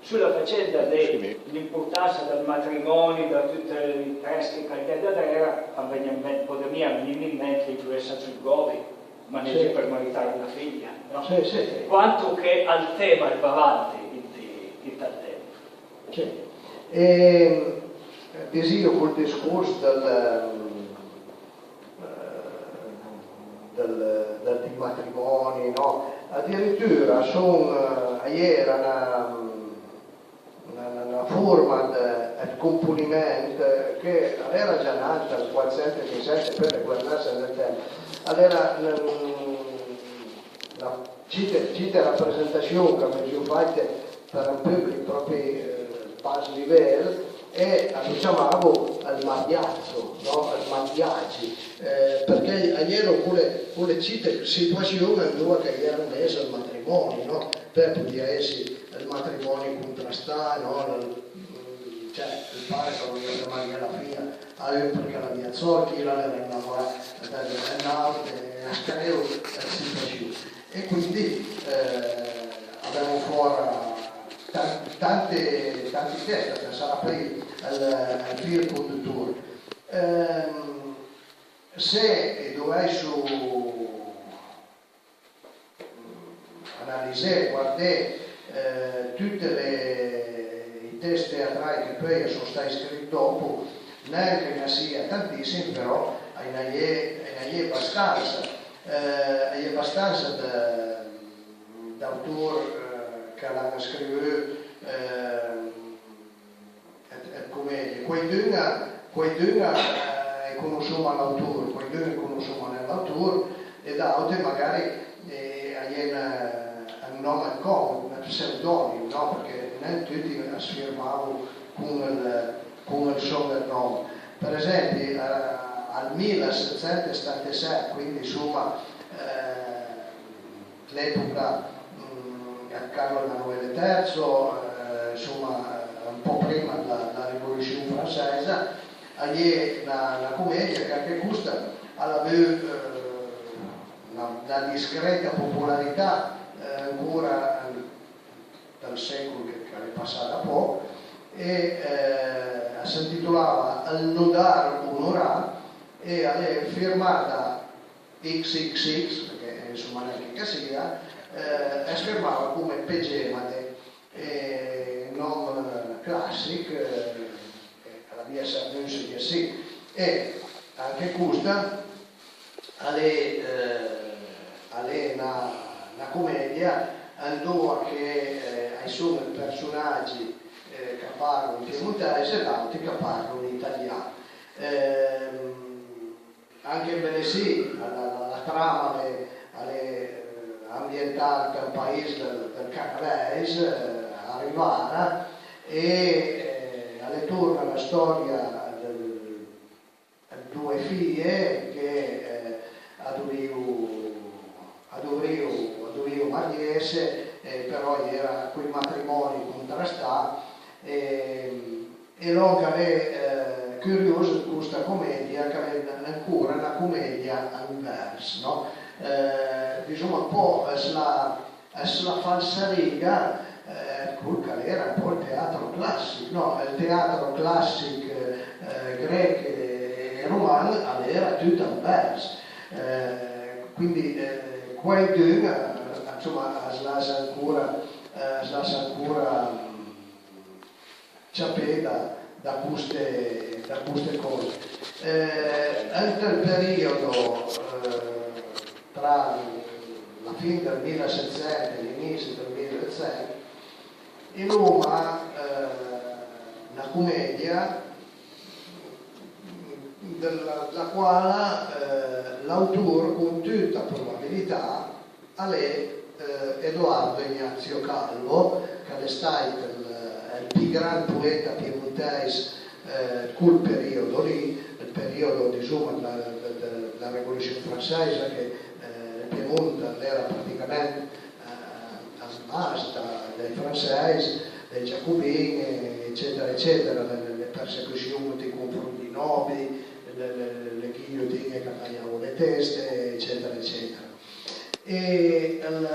Su la facenda de l'importansa dël matrimoni, da tut ij test ch'a-i gh'é darera, a më ven-e an ment, pòde mia vnime an ment ij giuess a Giulgòvi, ma nen pi për maritare na fija, no? Sì, sì, sì. Quanto che ël tema a-i va avanti ant ij, ant ij temp. Sì. E, disìo, col discors dël, eh, dël, dël, dij matrimoni, no? Adiritura a son, eh, a-i era na, na, na, na forma dë, dë componiment che a l'era già nata ant ël quatsent e sësent, peui a l'é guardasse ant ël temp. A l'era na, na cite, cite rapresentassion ch'a vnisìo faite për un pùblich pròpi, eh, bas livel, e a lo ciamavo ël mariazo, no? Ël mariagi, eh, përchè a-i ero cole, cole cite situassion andoa ch'a-i era mess ël matrimoni, no? Peui a podìa esse ël matrimoni contrastà, no? Ël, cioè, ël pare ch'a volìa fé marìé la fija a un përchè a l'avìa 'd sòld, chila a l'era innamorà dë, dë n'àutra, e as creavo dle situassion. E quindi, eh, a ven-o fòra tan-, tante, tanti test, a sarà peui ël, ël fil condutor. Ehm, se i dovèisso analisé, guardé, eh, tute le, ij test teatrai che peui a son stàit scritt dòpo, nen ch'a-i na sia tantissim, però a-i na j'é, a-i na j'é bastansa. Eh, a-i é bastansa dë, d'autor, eh, ch'a l'han scrivù, eh, dë, dë comedie. Quaidun-a, quaidun-a, eh, i conossoma l'autor, quaidun-a i conossoma nen l'autor, e d'àutri magari, eh, a-i é un, un nòm dë còmod, un pseudònim, no? Përchè nen tuti as firmavo con ël, con ël sò vernòm. Për esempi, eh, al mila sëtsent e stantesèt, quindi, ansoma, eh, l'epoca, mm, dë Carlo Emanuele terzo, eh, ansoma, un pò prima dla, dla rivolussion franseisa, a-i é na, na comedia ch'a, anche costa a l'ha avù, eh, na, na discreta popolarità, eh, ancora, eh, dël sécol che, ch'a l'é passà da pòch, e, eh, a s'intitolava ël nodar onorà, e a l'é firmà da X X X, përchè, eh, insoma, nen che a sia, eh, as firmava come Pegemade, eh, nòm, eh, classich, eh, che a l'avìa servù sì e sì. E anche costa a l'é, eh, a l'é na, na comedia andoa che, eh, a-i son ëd përsonagi, eh, ch'a parlo an piemontèis e d'àutri ch'a parlo an italian. Ehm, anche belessì, la, la, la trama a l'é, a l'é, eh, ambientà ant un pais dël, dël Canavèis, eh, a Rivara, e, eh, a l'é torna la stòria dël, doe fije che, eh, a dovìo, a dovìo, a dovìo mariesse, eh, però a-i era coj matrimòni contrastà, e, e lòn ch'a l'é, eh, curios ëd costa comedia, ch'a l'é ancora na comedia an vers, nò? Eh, disoma un pò, eh, s'la, eh, s'la falsariga, eh, col ch'a l'era un pò ël teatro classich, nò? Ël teatro classich, eh, grech e, e roman a l'era tut an vers. Eh, quindi, eh, quaidun, eh, insoma, as lassa ancora, eh, as lassa ancora, mm, ciapé da, da coste, da coste còse. Eh, ant ël periodo, eh, tra la fin dël mila e setsent e l'inissi dël mila e otsent, i l'oma, eh, na comedia dël, dla quala, eh, l'autor, con tuta probabilità, a l'é, eh, Edoardo Ignazio Calvo, ch'a l'é stàit ël, ël pì grand poeta piemontèis, eh, col periodo lì, ël periodo, disoma, dla, dla, dla Revolussion fransèisa, che, eh, ël Piemont a l'era praticament, eh, an bas da, dai fransèis, dai giacobin, ecetera, ecetera, le, le, le persecussion nei confront dij nòbi, le, le, le ghijotin-e ch'a taiavo le teste, ecetera, ecetera. E ël,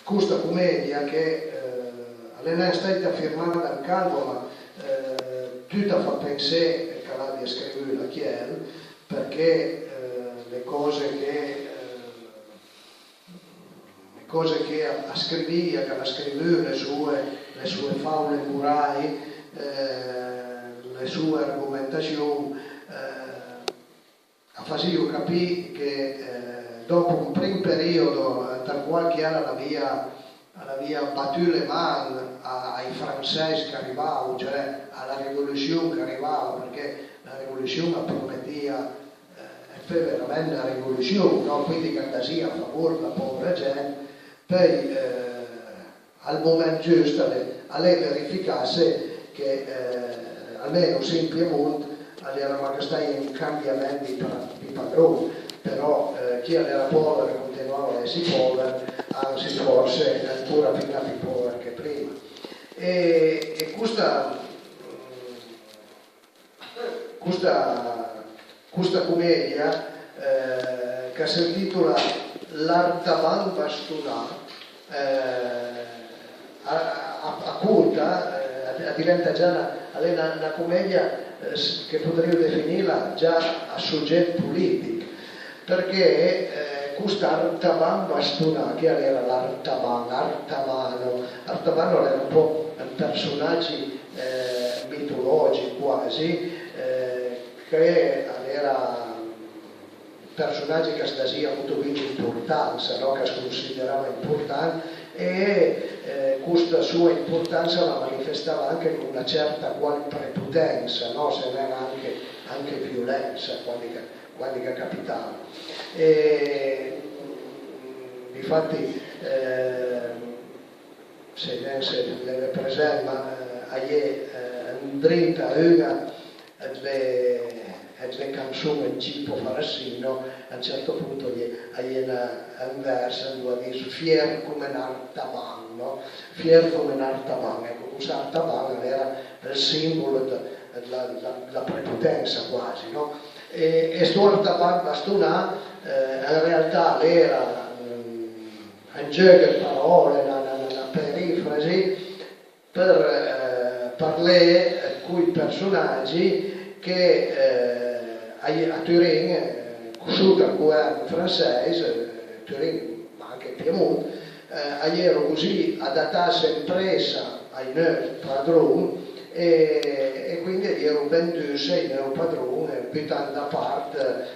costa comedia che, eh, a l'é nen stàita firmà da Calvo, ma, eh, tut a fa pensé ch'a l'abia scrivùla chiel, përchè, eh, le còse che, eh, le còse che a, a scrivìa, ch'a l'ha scrivù, le soe, le soe faule moraj, eh, le soe argomentassion, eh, a fasìo capì che, eh, dòp un prim periodo ant ël qual chiel a l'avìa, a l'avìa batù le man a, ai fransèis ch'a rivavo, cioè a la rivolussion ch'a rivavo, përchè la rivolussion a prometìa, eh, ëd fé verament na rivolussion, nò? Quindi ch'a andasìa a favor dla pòvra gent. Peui, eh, al moment giust a l'é, a l'é verificasse che, eh, almeno sì an Piemont a l'era mach stàit un cambiament dij pa-, dij padron, però, eh, chi a l'era pòver a continuava a esse pòver, ansi, fòrse ancora fin-a pì pòver che prima. E, e costa, mm, costa, costa comedia, eh, ch'a s'intitola L'Artaban bastonà, eh, a, a, a conta, eh, a, a diventa già na, a l'é na, na comedia, eh, s-, che podrìo definila già a soget polìtich, përchè, eh, cost'Artaban bastonà, chi a l'era l'Artaban, Artabano, Artabano a l'era un pò un përsonagi, eh, mitològich quasi, eh, che a l'era un përsonagi ch'as dasìa molto bin d'importansa, nò? Ch'as considerava important, e, eh, costa soa importansa a la manifestava anche con na certa qual prepotensa, nò? Se nen anche, anche violensa, quandi ch'a, quandi ch'a capitava. E, mm, difatti, eh, sai nen se l'eve present, ma, eh, a-i é, eh, andrinta a un-a dle, dle canson ëd Gipo Farassino, a un certo punto a-i é, a-i é na, un vers andoa a dis: "Fier come n'artaban", nò? "Fier come n'artaban", ecco, cost artaban a l'era ël simbolo ëd, ëd la, la, la prepotensa quasi, nò? E, e sto artaban bastonà, eh, an realtà a l'era, mm, un giögh ëd paròle, na, na, na, na perifrasi për, eh, parlé ëd cui personagi che eh, a, a Turin, eh, sota ël govern fransèis, eh, Turin, ma anche ël Piemont, eh, a j'ero così adattasse an pressa ai neuv padron e, e quindi a j'ero vendusse ai neuv padron, eh, butant da part eh,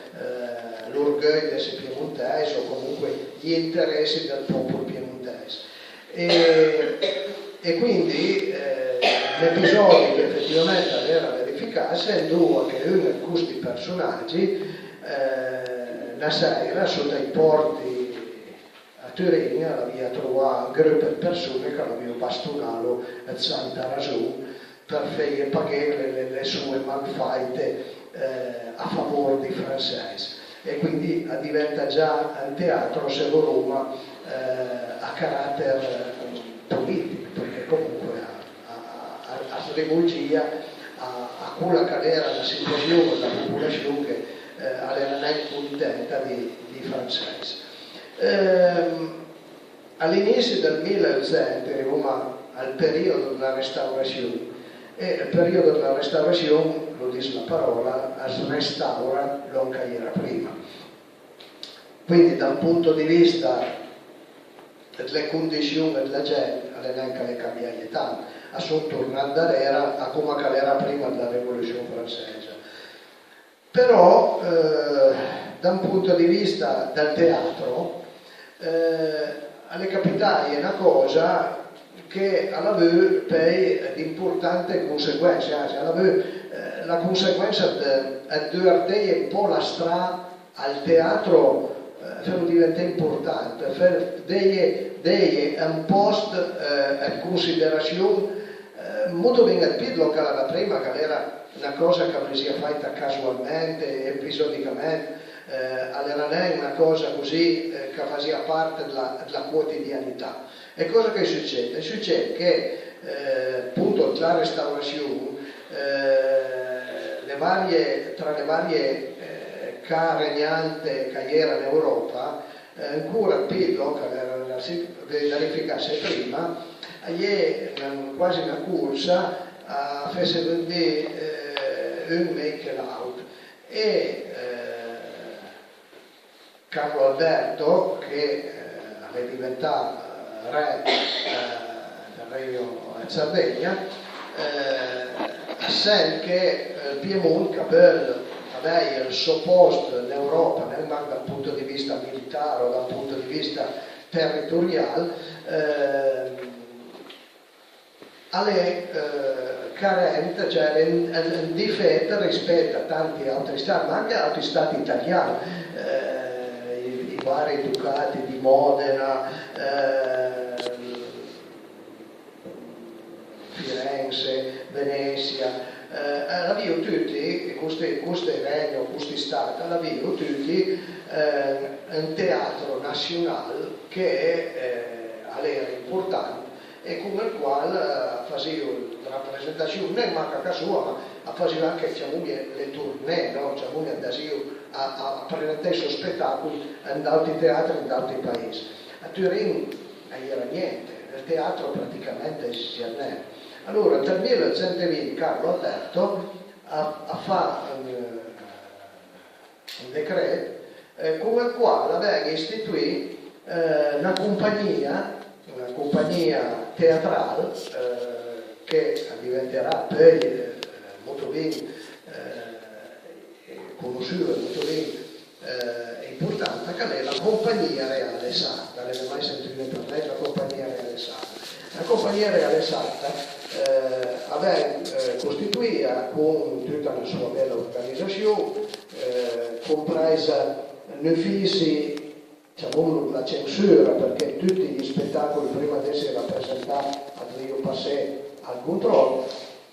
l'orgeuj d'esse piemontèis o comunque j'interessi dël pòpol piemontèis. E, e quindi eh, n'episòdi che efetivament a l'era verificasse, andoa che un ëd costi personagi eh, na sèira sota ij pòrti a Turin a l'avìa trovà un grup ëd përson-e ch'a l'avìo bastonalo ëd santa rason për feje paghé le, le, le soe malfàite eh, a favor dij fransèis. E quindi a diventa già un teatro, se voroma, eh, a carater eh, polìtich, përchè comunque a, a, a, as rivolgìa a, a cola ch'a l'era na situassion dla popolassion che eh, a l'era nen contenta dij, dij fransèis. Ehm, A l'inissi dël mila e eutsent rivoma al periodo dla restaurassion, e ël periodo dla restaurassion, lo dis la paròla, as restaura lòn ch'a-i era prima. Quindi da un punto di vista dle condission dla gent a l'é nen ch'a l'é cambiaje tant, a son tornà andarera a coma ch'a l'era prima dla rivolussion fransèisa. Però eh, da un punto di vista dël teatro eh, a l'é capitaje na còsa che a l'ha avù peui d'importante conseguense, anzi a l'ha avù eh, la conseguensa dë, dë duverteje un pò la stra al teatro, eh, felo diventé important, fé, deje, deje un pòst eh, ëd considerassion eh, molto bin ëd pì dlòn ch'a l'era prima, ch'a l'era na còsa ch'a vnisìa fàita casualment, episodicament, eh, a l'era nen na còsa così eh, ch'a fasìa part dla, dla quotidianità. E còsa ch'a-i suced? A-i suced che, eh, appunto, dla restaurassion, eh, le varie, tra le varie eh, ca regnante ch'a-i era an Euròpa, eh, ancora pì dlòn ch'a l'era verificasse prima, a-i é na, quasi na corsa a fesse vëdde eh, un mej che l'àutr. E eh, Carlo Alberto, che eh, a l'é diventà eh, re eh, dël Regno ëd Sardegna, eh, a sent che eh, ël Piemont ch'a veul avèj ël sò pòst an Euròpa, nen mach da un punto di vista militar o da un punto di vista territorial, eh, a l'é eh, carent, cioè a l'é an, an, an difet rispet a tanti àutri stat, ma anche àutri stat italian, eh, ij, ij vari ducati di Modena, eh, Firenze, Venezia, eh, a l'avìo tuti, costi, costi regno, costi stat, a l'avìo tuti eh, un teatro nassional che eh, a l'era important e con ël qual eh, a fasìo rapresentasion nen mach a ca soa, ma a fasìo anche, ciamomje, le tournée, no? Ciamomje, andasìo a, a, a presenté ij sò spetàcoj an d'àutri teatri, an d'àutri pais. A Turin a j'era gnente, ël teatro praticament a esistìa nen. Alora, ant ël mila eutsent e vint Carlo Alberto a, a fa un, un decret eh, con ël qual a ven istituì eh, na compagnìa, na compagnìa teatral eh, che a diventerà peui eh, molto bin eh, conossuda, molto bin eh, importanta, ch'a l'é la Compagnìa Reale Sarda. L'eve mai sentune parlé dla Compagnìa Reale Sarda? La Compagnìa Reale Sarda eh, a ven eh, costituìa con tuta na soa bela organisassion, eh, comprèisa n'ufissi, ciamomlo, dla censura, përchè tuti ij spetàcoj prima d'esse rapresentà a dovìo passé al contròl.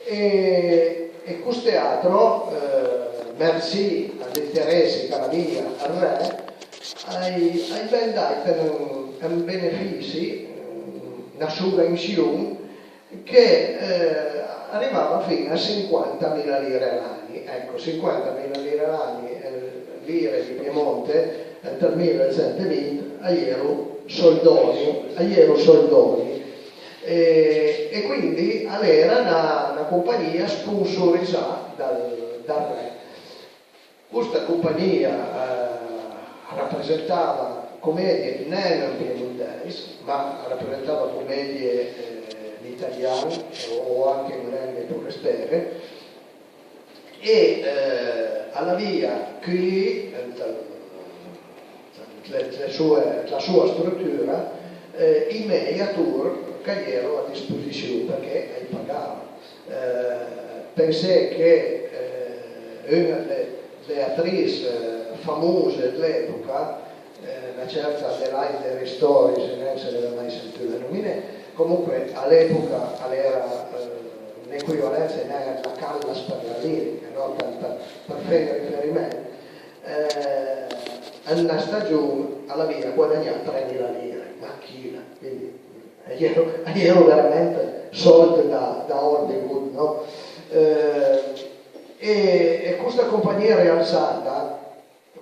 E, e cost teatro, eh, mercé a l'interessi ch'a l'avìa ël re, a-j, a-j ven dàit un, un benefissi, na sovvension che eh, a rivava fin a sinquantamila lire a l'ani. Ecco, sinquantamila lire a l'ani, eh, lire di Piemonte, ant ël mila eutsent e vint, a j'ero soldoni, a j'ero soldoni. E, e quindi a l'era na, na compagnia sponsorizà dal, dal re. Costa compagnia, eh, a rapresentava comedie nen an piemontèis, ma a rapresentava comedie, eh, an italian o, o anche an lenghe forestiere, e, eh, a l'avìa cui ant ant le, le soe, la soa strutura, eh, i mej ator ch'a j'ero a disposission, përchè a-j pagava. Eh, pensé che, eh, un-a dle, dle atris, eh, famose dl'epoca, eh, na certa Adelaide Ristori, se nen se l'eve mai sentùla nominé, comunque a l'epoca a l'era, eh, n'equivalensa, a l'era la Callas për la lirica, no? Për, për, për fé riferiment. Eh, an na stagion a l'avìa guadagnà tremila lire, mach chila, quindi a j'ero, a j'ero verament sòld da, da Hollywood, no? Eh, e, e costa compagnia Real Sarda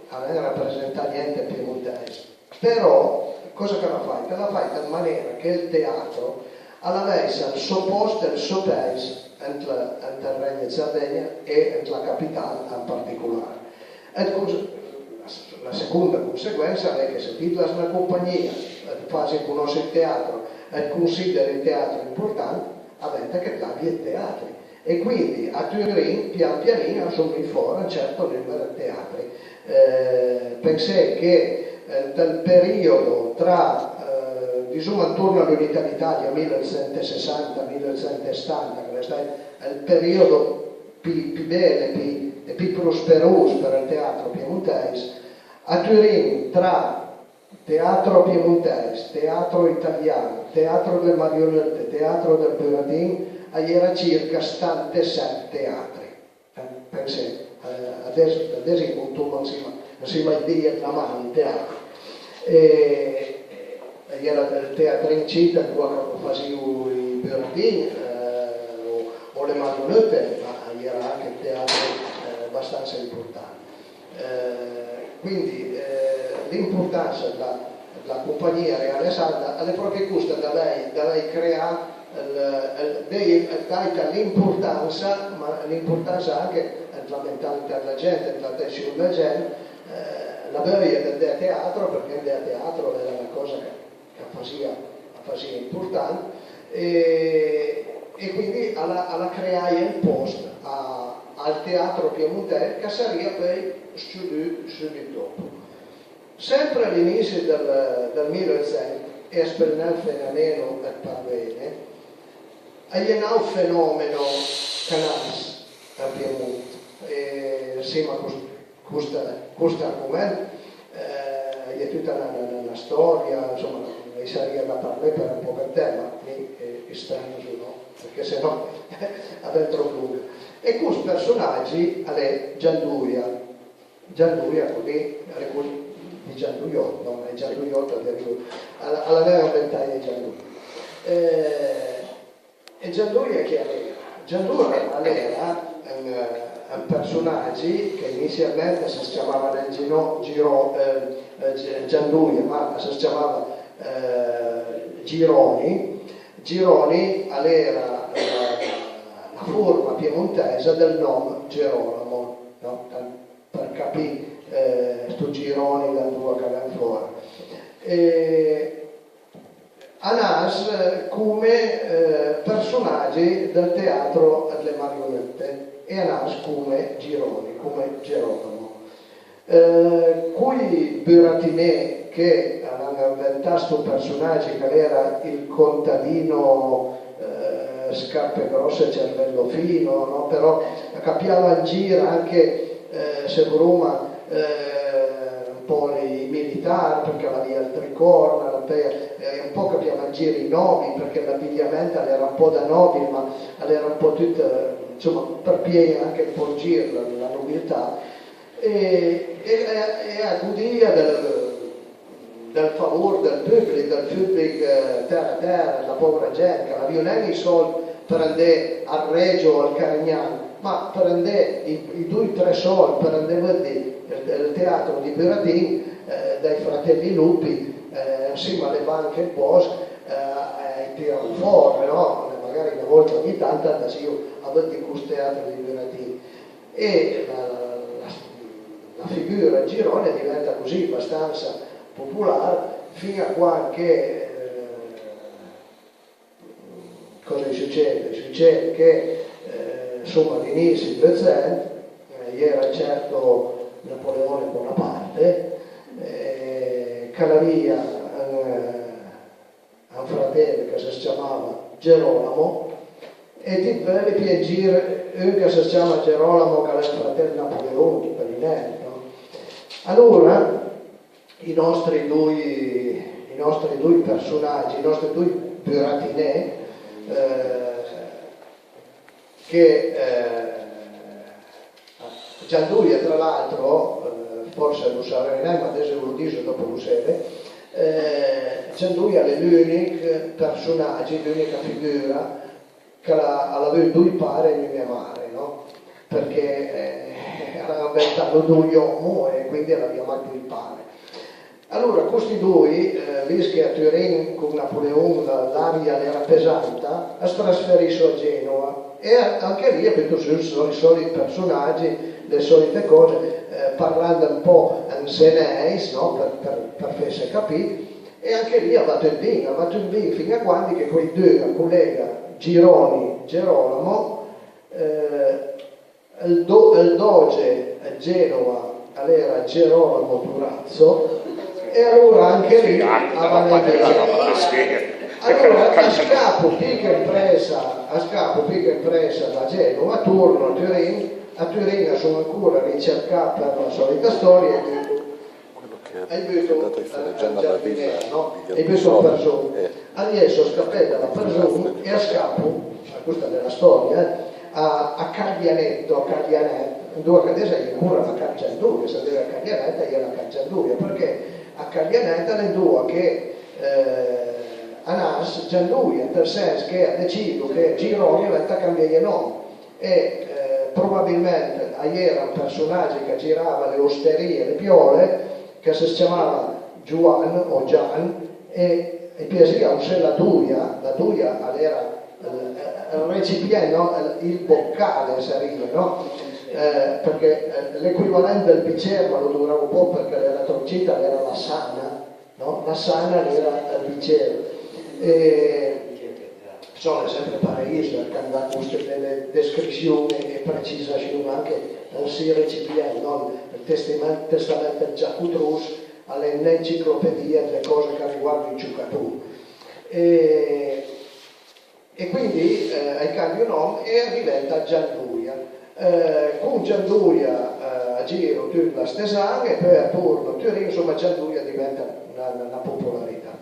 a nen rapresentà gnente piemontèis, però còsa ch'a l'ha fàit? A l'ha fàit an manera che ël teatro a l'avèissa ël sò pòst e ël sò pèis ant la, ant ël Regno ëd Sardegna e ant la capital an particolar. E cons-, la seconda conseguensa a l'é che se ti it l'has na compagnia, it fase conòsse ël teatro, it considere ël teatro important, a venta che it l'abie ëd teatri. E quindi a Turin, pian pianin, a son vnù fòra un certo nùmer ëd teatri. Eh, pensé che, eh, ant ël periodo tra, eh, disoma, antorn a l'Unità d'Italia, mila otsent e sessanta, mila otsent e stanta, ch'a l'é stàit ël periodo pì, pì bel e pì, e pì prosperos për ël teatro piemontèis, a Turin, tra teatro piemontèis, teatro italian, teatro dle marionëtte, teatro dël buratin, a-i era circa stantesèt teatri. Eh, pensé, eh, adess, adess i contoma ansima, ansima ai di-i dla man ij teatri. E, e a-i era ël teatrin cit, andoa ch'a fasìo ij buratin, eh, o, o le marionëtte, ma a-i era anche ëd teatri, eh, bastansa important. Eh, quindi, eh, l'importansa dla, dla Compagnia Reale Sarda a l'é pròpi costa, d'avèj, d'avèj creà ël, ël, dèj, dàita l'importansa, ma l'importansa anche ant la mentalità dla gent, ant l'atension dla gent, eh, la veuja d'andé a teatro, përchè andé a teatro a l'era na còsa che ch'a fasìa, a fasìa important, e, e quindi a l'ha, a l'ha creaje un pòst a, al teatro piemontèis, ch'a sarìa peui s-ciodù sùbit dòp. Sempre a l'inissi dël, dël mila e otsent, e as peul nen fene a meno ëd parlene, a-i é n'àut fenòmeno ch'a nas an Piemont, e ansima a cost-, cost-, cost argoment, eh, a-i é tuta na, na, na, na stòria, ansoma, a-i sarìa da parlé për un pòch ëd temp, ma mi, eh, i strenzo, no? Përchè se no a ven tròp longa. E cost përsonagi a l'é Giandoja. Giandoja, col-, a l'é col-, di Giandojòt, no? Ma Giandojòt a l'é, a l'avìa inventaje Giandoja. Eh, E Giandoja chi a l'era? Giandoja a l'era un, un përsonagi che inissialment as ciamava nen Gino-, Giro-, eh, eh, Gi-, Giandoja, ma as ciamava, eh, Gironi. Gironi a l'era, eh, la forma piemontèisa dël nòm Gerolamo, no? Tant për capì, eh, sto Gironi da andoa ch'a ven fòra. E a nas come, eh, përsonagi dël teatro dle marionëtte e a nas come Gironi, come Gerolamo. Eh, coj buratiné che a l'han inventà sto përsonagi ch'a l'era il contadino, eh, scarpe grosse, cervello fino, no? Però ch'a piava an gir anche, eh, se voroma, eh, un pò ij militar, përchè a l'avìa ël tricorn, a l'avìa, e un pò ch'a piava an gir ij nòbil, përchè l'abigliament a l'era un pò da nòbil, ma a l'era un pò tut, eh, ansoma, për pieje anche un pò an gir la, la nobiltà. E, e, e a godìa dël, dël favor dël pùblich, dël pùblich, eh, tèra tèra, dla pòvra gent ch'a l'avìo nen ij sòld për andé al Regio o al Carignan, ma për andé ij, ij doi tre sòld për andé vëdde ël, ël teatro dij buratin, eh, dai fratelli Lupi, eh, ansima a le banche ëd bòsch, eh, a-j tiravo fòra, no? magari na volta ogni tant andasìo a vëdde cost teatro dij buratin. E la, la, la, la figura dë Giròni a diventa così bastansa popolar fin a quand che, eh, cosa a-i sucede? A-i sucede che, eh, insoma, a l'inissi dël Nutcent, eh, a-i era un certo Napoleone Bonaparte, eh, ch'a l'avìa un, un fratel ch'as ciamava Gerolamo, e ti peuvi pijé an gir un ch'as ciama Gerolamo, ch'a l'é un fratel dë Napoleon, për nen, no? Alora, i nòstri doi, i nòstri doi përsonagi, i nòstri doi buratiné, eh, che, eh, Giandoja, tra l'altro, eh, forse lo savreu nen, ma adess ve lo diso, dopo lo seve, eh, Giandoja a l'é l'ùnich përsonagi, l'ùnica figura ch'a l'ha, a l'ha avù doi pare e gnun-a mare, no? Përchè, eh, a l'han anventalo doi òmo e quindi a l'avìa mach doi pare. Alora, costi doi, eh, vist che a Turin con Napoleon la, l'aria a l'era pesanta, as trasferisso a Genova e a, anche lì a buto sù ij sò-, ij sòlit përsonagi, le sòlite còse, eh, parland un pò an senèis, no? Për, për, për fesse capì. E anche lì a va tut bin, a va tut bin fin a quandi che quaidun a colega Giròni, Gerolamo, eh, ël do-, ël doge dë Genova a l'era Gerolamo Durazzo, e alora anche lì a va nen bin. Alora a scapo pì che an pressa, a scapo pì che an pressa da Genova, torno a Turin, a Turin a son ancora ricercà për la sòlita stòria, e dico, a-j buto ël giardinèr, no? A-j buto an përzon. Adess a scapé da la përzon e a scapo, costa a l'é la stòria, eh, a, a Carianeto, a Carianeto, andoa ch'adess a-i é ancora la ca dë Giandoja, s'a l'era Carianeto, a-i é la ca dë Giandoja, përchè a Carianeto a l'é andoa che, eh, a nas Giandoja, ant ël sens che a decido che Giròni a venta cambié nòm. E, eh, probabilment a-i era un përsonagi ch'a girava le osterie, le piòle, ch'as ciamava Gioann o Gian, e a-j piasìa ussé la doja, la doja a l'era ël, ël recipient, no? Ël, il boccale a sarìa, no? Eh, përchè, eh, l'equivalent dël bicer, ma lo dovravo pa përchè a l'era tròp cita, a l'era la sana, no? La sana a l'era ël bicer. E, insoma, a l'é sempre Pareis ch'an dà coste bele descrission e precisassion, anche ël sij recipient, no? Ël testament, testament dë Giaco Tros a l'é n'enciclopedìa dle còse ch'a riguardo ij ciocaton. E, e quindi, eh, a-j cambio nòm e a diventa Giandoja. Eh, con Giandoja, eh, a giro tut l'Astesan e peui a torno a Turin, insoma Giandoja a diventa na, na, na popolarità.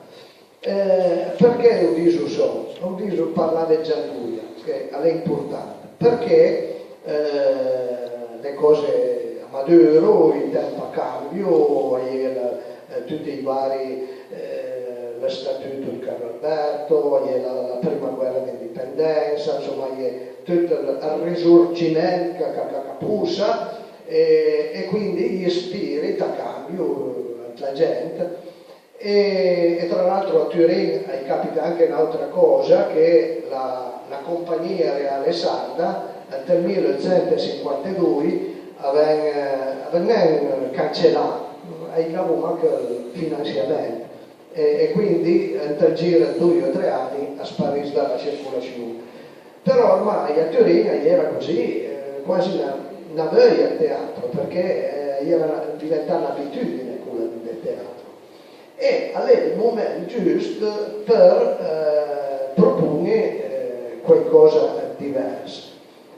Eh, përchè lo diso sò? Lo diso, parlé dë Giandoja, che a l'é important, përchè, eh, le còse a maduro, ij temp a cambio, a-i é la, eh, tuti ij vari, eh, lë statuto dë Carlo Alberto, a-i é la, la prima guèra d'indipendensa, insoma, a-i é tut ël, ël risorgiment ch'a, ch'a, ch'a, ch'a possa, e, e quindi j'spìrit a cambio ant la gent. E, e tra l'altro a Turin a-j capita anche n'àutra còsa, che la, la Compagnia Reale Sarda ant ël mil eutsent e sinquantedoi a ven, a ven nen cancelà, a-j gavo mach ël finansiament, e, e quindi ant ël gir dë doi o tre ani a spariss da la circolassion. Però ormai a Turin a-i era così, eh, quasi na, na veuja dë teatro, përchè, eh, a-i era diventà n'abitudine cola dë teatro. E a l'é ël moment giust për, eh, propon-e, eh, quaicòsa dë divers.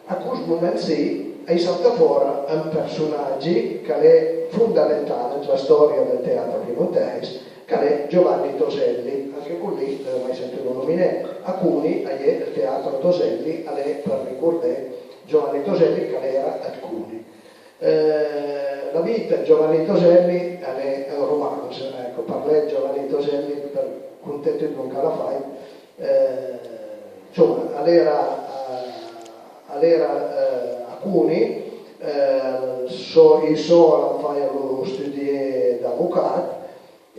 A cost moment sì a-i sauta fòra un përsonagi ch'a l'é fondamental ant la stòria dël teatro piemontèis, ch'a l'é Giovanni Toselli, anche col lì l'avìo mai sentulo nominé. A Coni a-i é ël teatro Toselli, a l'é për ricordé Giovanni Toselli ch'a l'era dë Coni. Eh, la vita dë Giovanni Toselli a l'é un romanzo, ecco, parlé dë Giovanni Toselli, për conté tut lòn ch'a l'ha fàit, eh, insoma, a l'era, eh, a l'era, eh, a Coni, eh, sò, ij sò a l'han fàit lo studié d'avocat,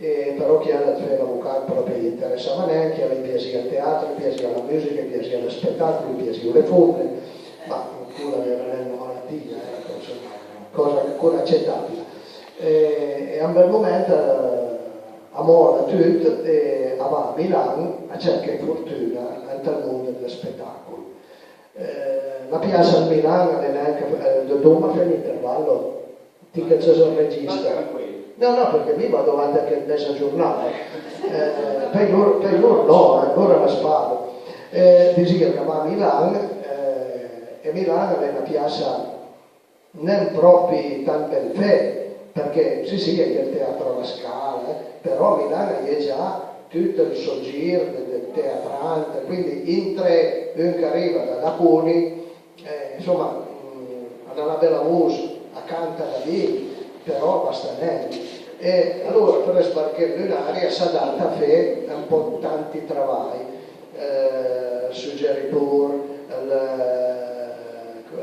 E però chiel ëd fé l'avucat pròpi i interessava nen, chiel i piasìa ël teatro, i piasìa la mùsica, i piasìa lë spetàcol, i piasìo le fomne, ma cola a l'era nen na malatìa, eh, ecco, insoma, còsa ancora acetàbila. E, e a un bel moment, eh, a mòla tut e a va a Milan a cerché fortun-a ant ël mond dë lë spetàcol. Eh, la piassa ëd Milan a l'é nen, eh, dovoma fé l'intervallo? Ti che ses ël regista. No, no, përchè mi vado avanti anche ëd meza giornà, eh. Eh, pèj lor, pèj lor no, eh, lor a më sparo. Eh, disìo ch'a va a Milan, eh, e Milan a l'é na piassa nen pròpi tant bel fé, përchè sì, sì, a-i é ël Teatro a la Scala, eh, però a Milan a-i é già tut ël sò gir dë, dë teatrant, quindi intré un ch'a riva da, da Coni, eh, insoma, mm, a l'ha na bela vos, a canta da bin, però a basta nen. E alora për sbarché ël lunari a s'adata a fé un pò tanti travaj, eh, ël sugjeritor, ël,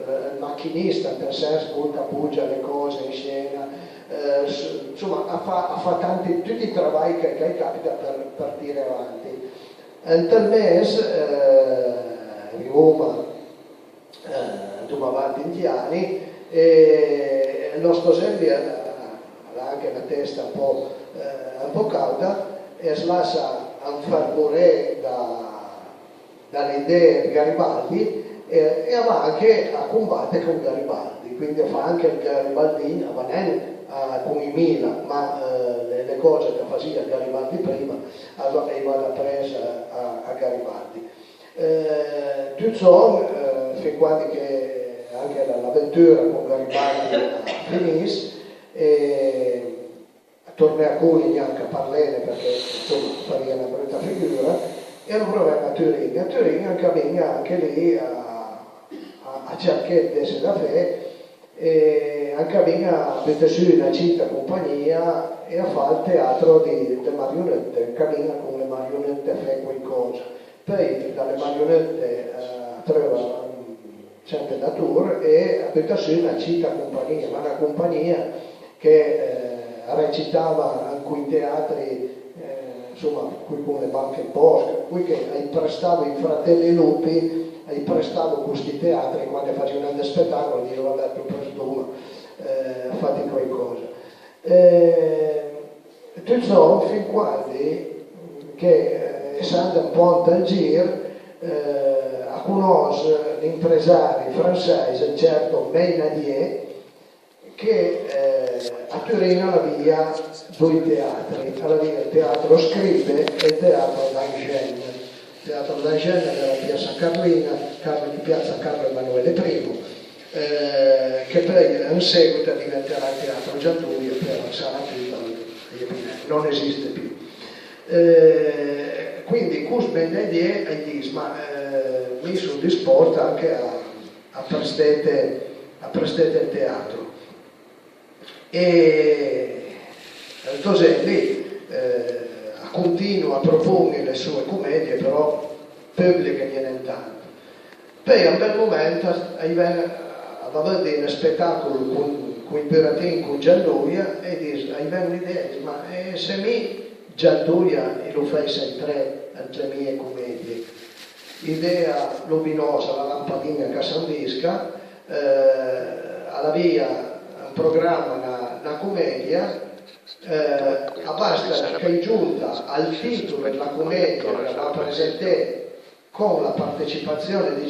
ël machinista, ant ël sens, col ch'a bogia le còse an scena, eh, s-, insoma, a fa, a fa tanti, tuti i travaj che, ch'a-i capita për, për tiré avanti. Ant ël mes, eh, rivoma, eh, andoma avanti ant j'ani, e ël nòst Osendi a l'ha anche na testa un pò, eh, un pò càuda, e as lassa anfermoré da, da le idee ëd Garibaldi, e, e a va anche a combate con Garibaldi, quindi a fa anche ël garibaldin, a va nen a, con i mila, ma, eh, le, le còse ch'a fasìa Garibaldi prima, a va, a-j va dapress a, a Garibaldi. Eh, tut sòn, eh, fin quandi che anche la, l'aventura con Garibaldi a finiss, e a torné a Coni gnanca parlene përchè, insoma, a farìa na bruta figura, e a lo provoma a Turin. A Turin a ancamin-a anche lì a, a, a cerché ëd desse da fé, e a ancamin-a a bute su na cita compagnìa e a fa ël teatro di, dle marionëtte, a ancamin-a con le marionëtte a fé quaicòsa. Peui da le marionëtte, eh, a treuva, mm, sempre d'ator e a buta su na cita compagnìa, ma na compagnìa che, eh, a recitava an coj teatri, eh, insoma, coj con le banche ën bòsch, coj che a-j prestavo, ij fratelli Lupi a-j prestavo costi teatri, quandi a fasìo nen dë spetàcol, a dìo: "Vabè, t'lo prestoma, eh, fate quaicòsa." Eh, tut sòn, fin quandi che, eh, essend un pò ant ël gir, eh, a conòss l'impresari fransèis, un certo Meynadier, che, eh, a Turin a l'avìa doi teatri, a l'avìa ël Teatro Scribe e ël Teatro d'Angennes. Teatro d'Angennes a l'era Piazza Carlina, Carlo di Piazza Carlo Emanuele primo, eh, che peui an seguito a diventerà ël Teatro Gianduja, peui a sarà tut, a-i é pì nen, non esiste più. Eh, quindi cost Meynadier a-j dis: "Ma, eh, mi son dispòst anche a, a prestete, a prestete ël teatro." E ël Toselli, eh, a continua a propon-e le soe comedie, però pùblich a-i é nen tant. Peui a un bel moment a, a-j ven, a va a vëdde un spetàcol con, con ij buratin, con Gianduja, e a-j dis, a-j ven l'idea, a-j dis: "Ma, eh, se mi Gianduja i lo fèisse entré ant le mie comedie?" Idea luminosa, la lampadin-a ch'a s'anvisca, eh, a l'avìa an programa na, na comedia, eh, a basta ch'a-i giunta al tìtol dla comedia, la presenté con la partecipazione di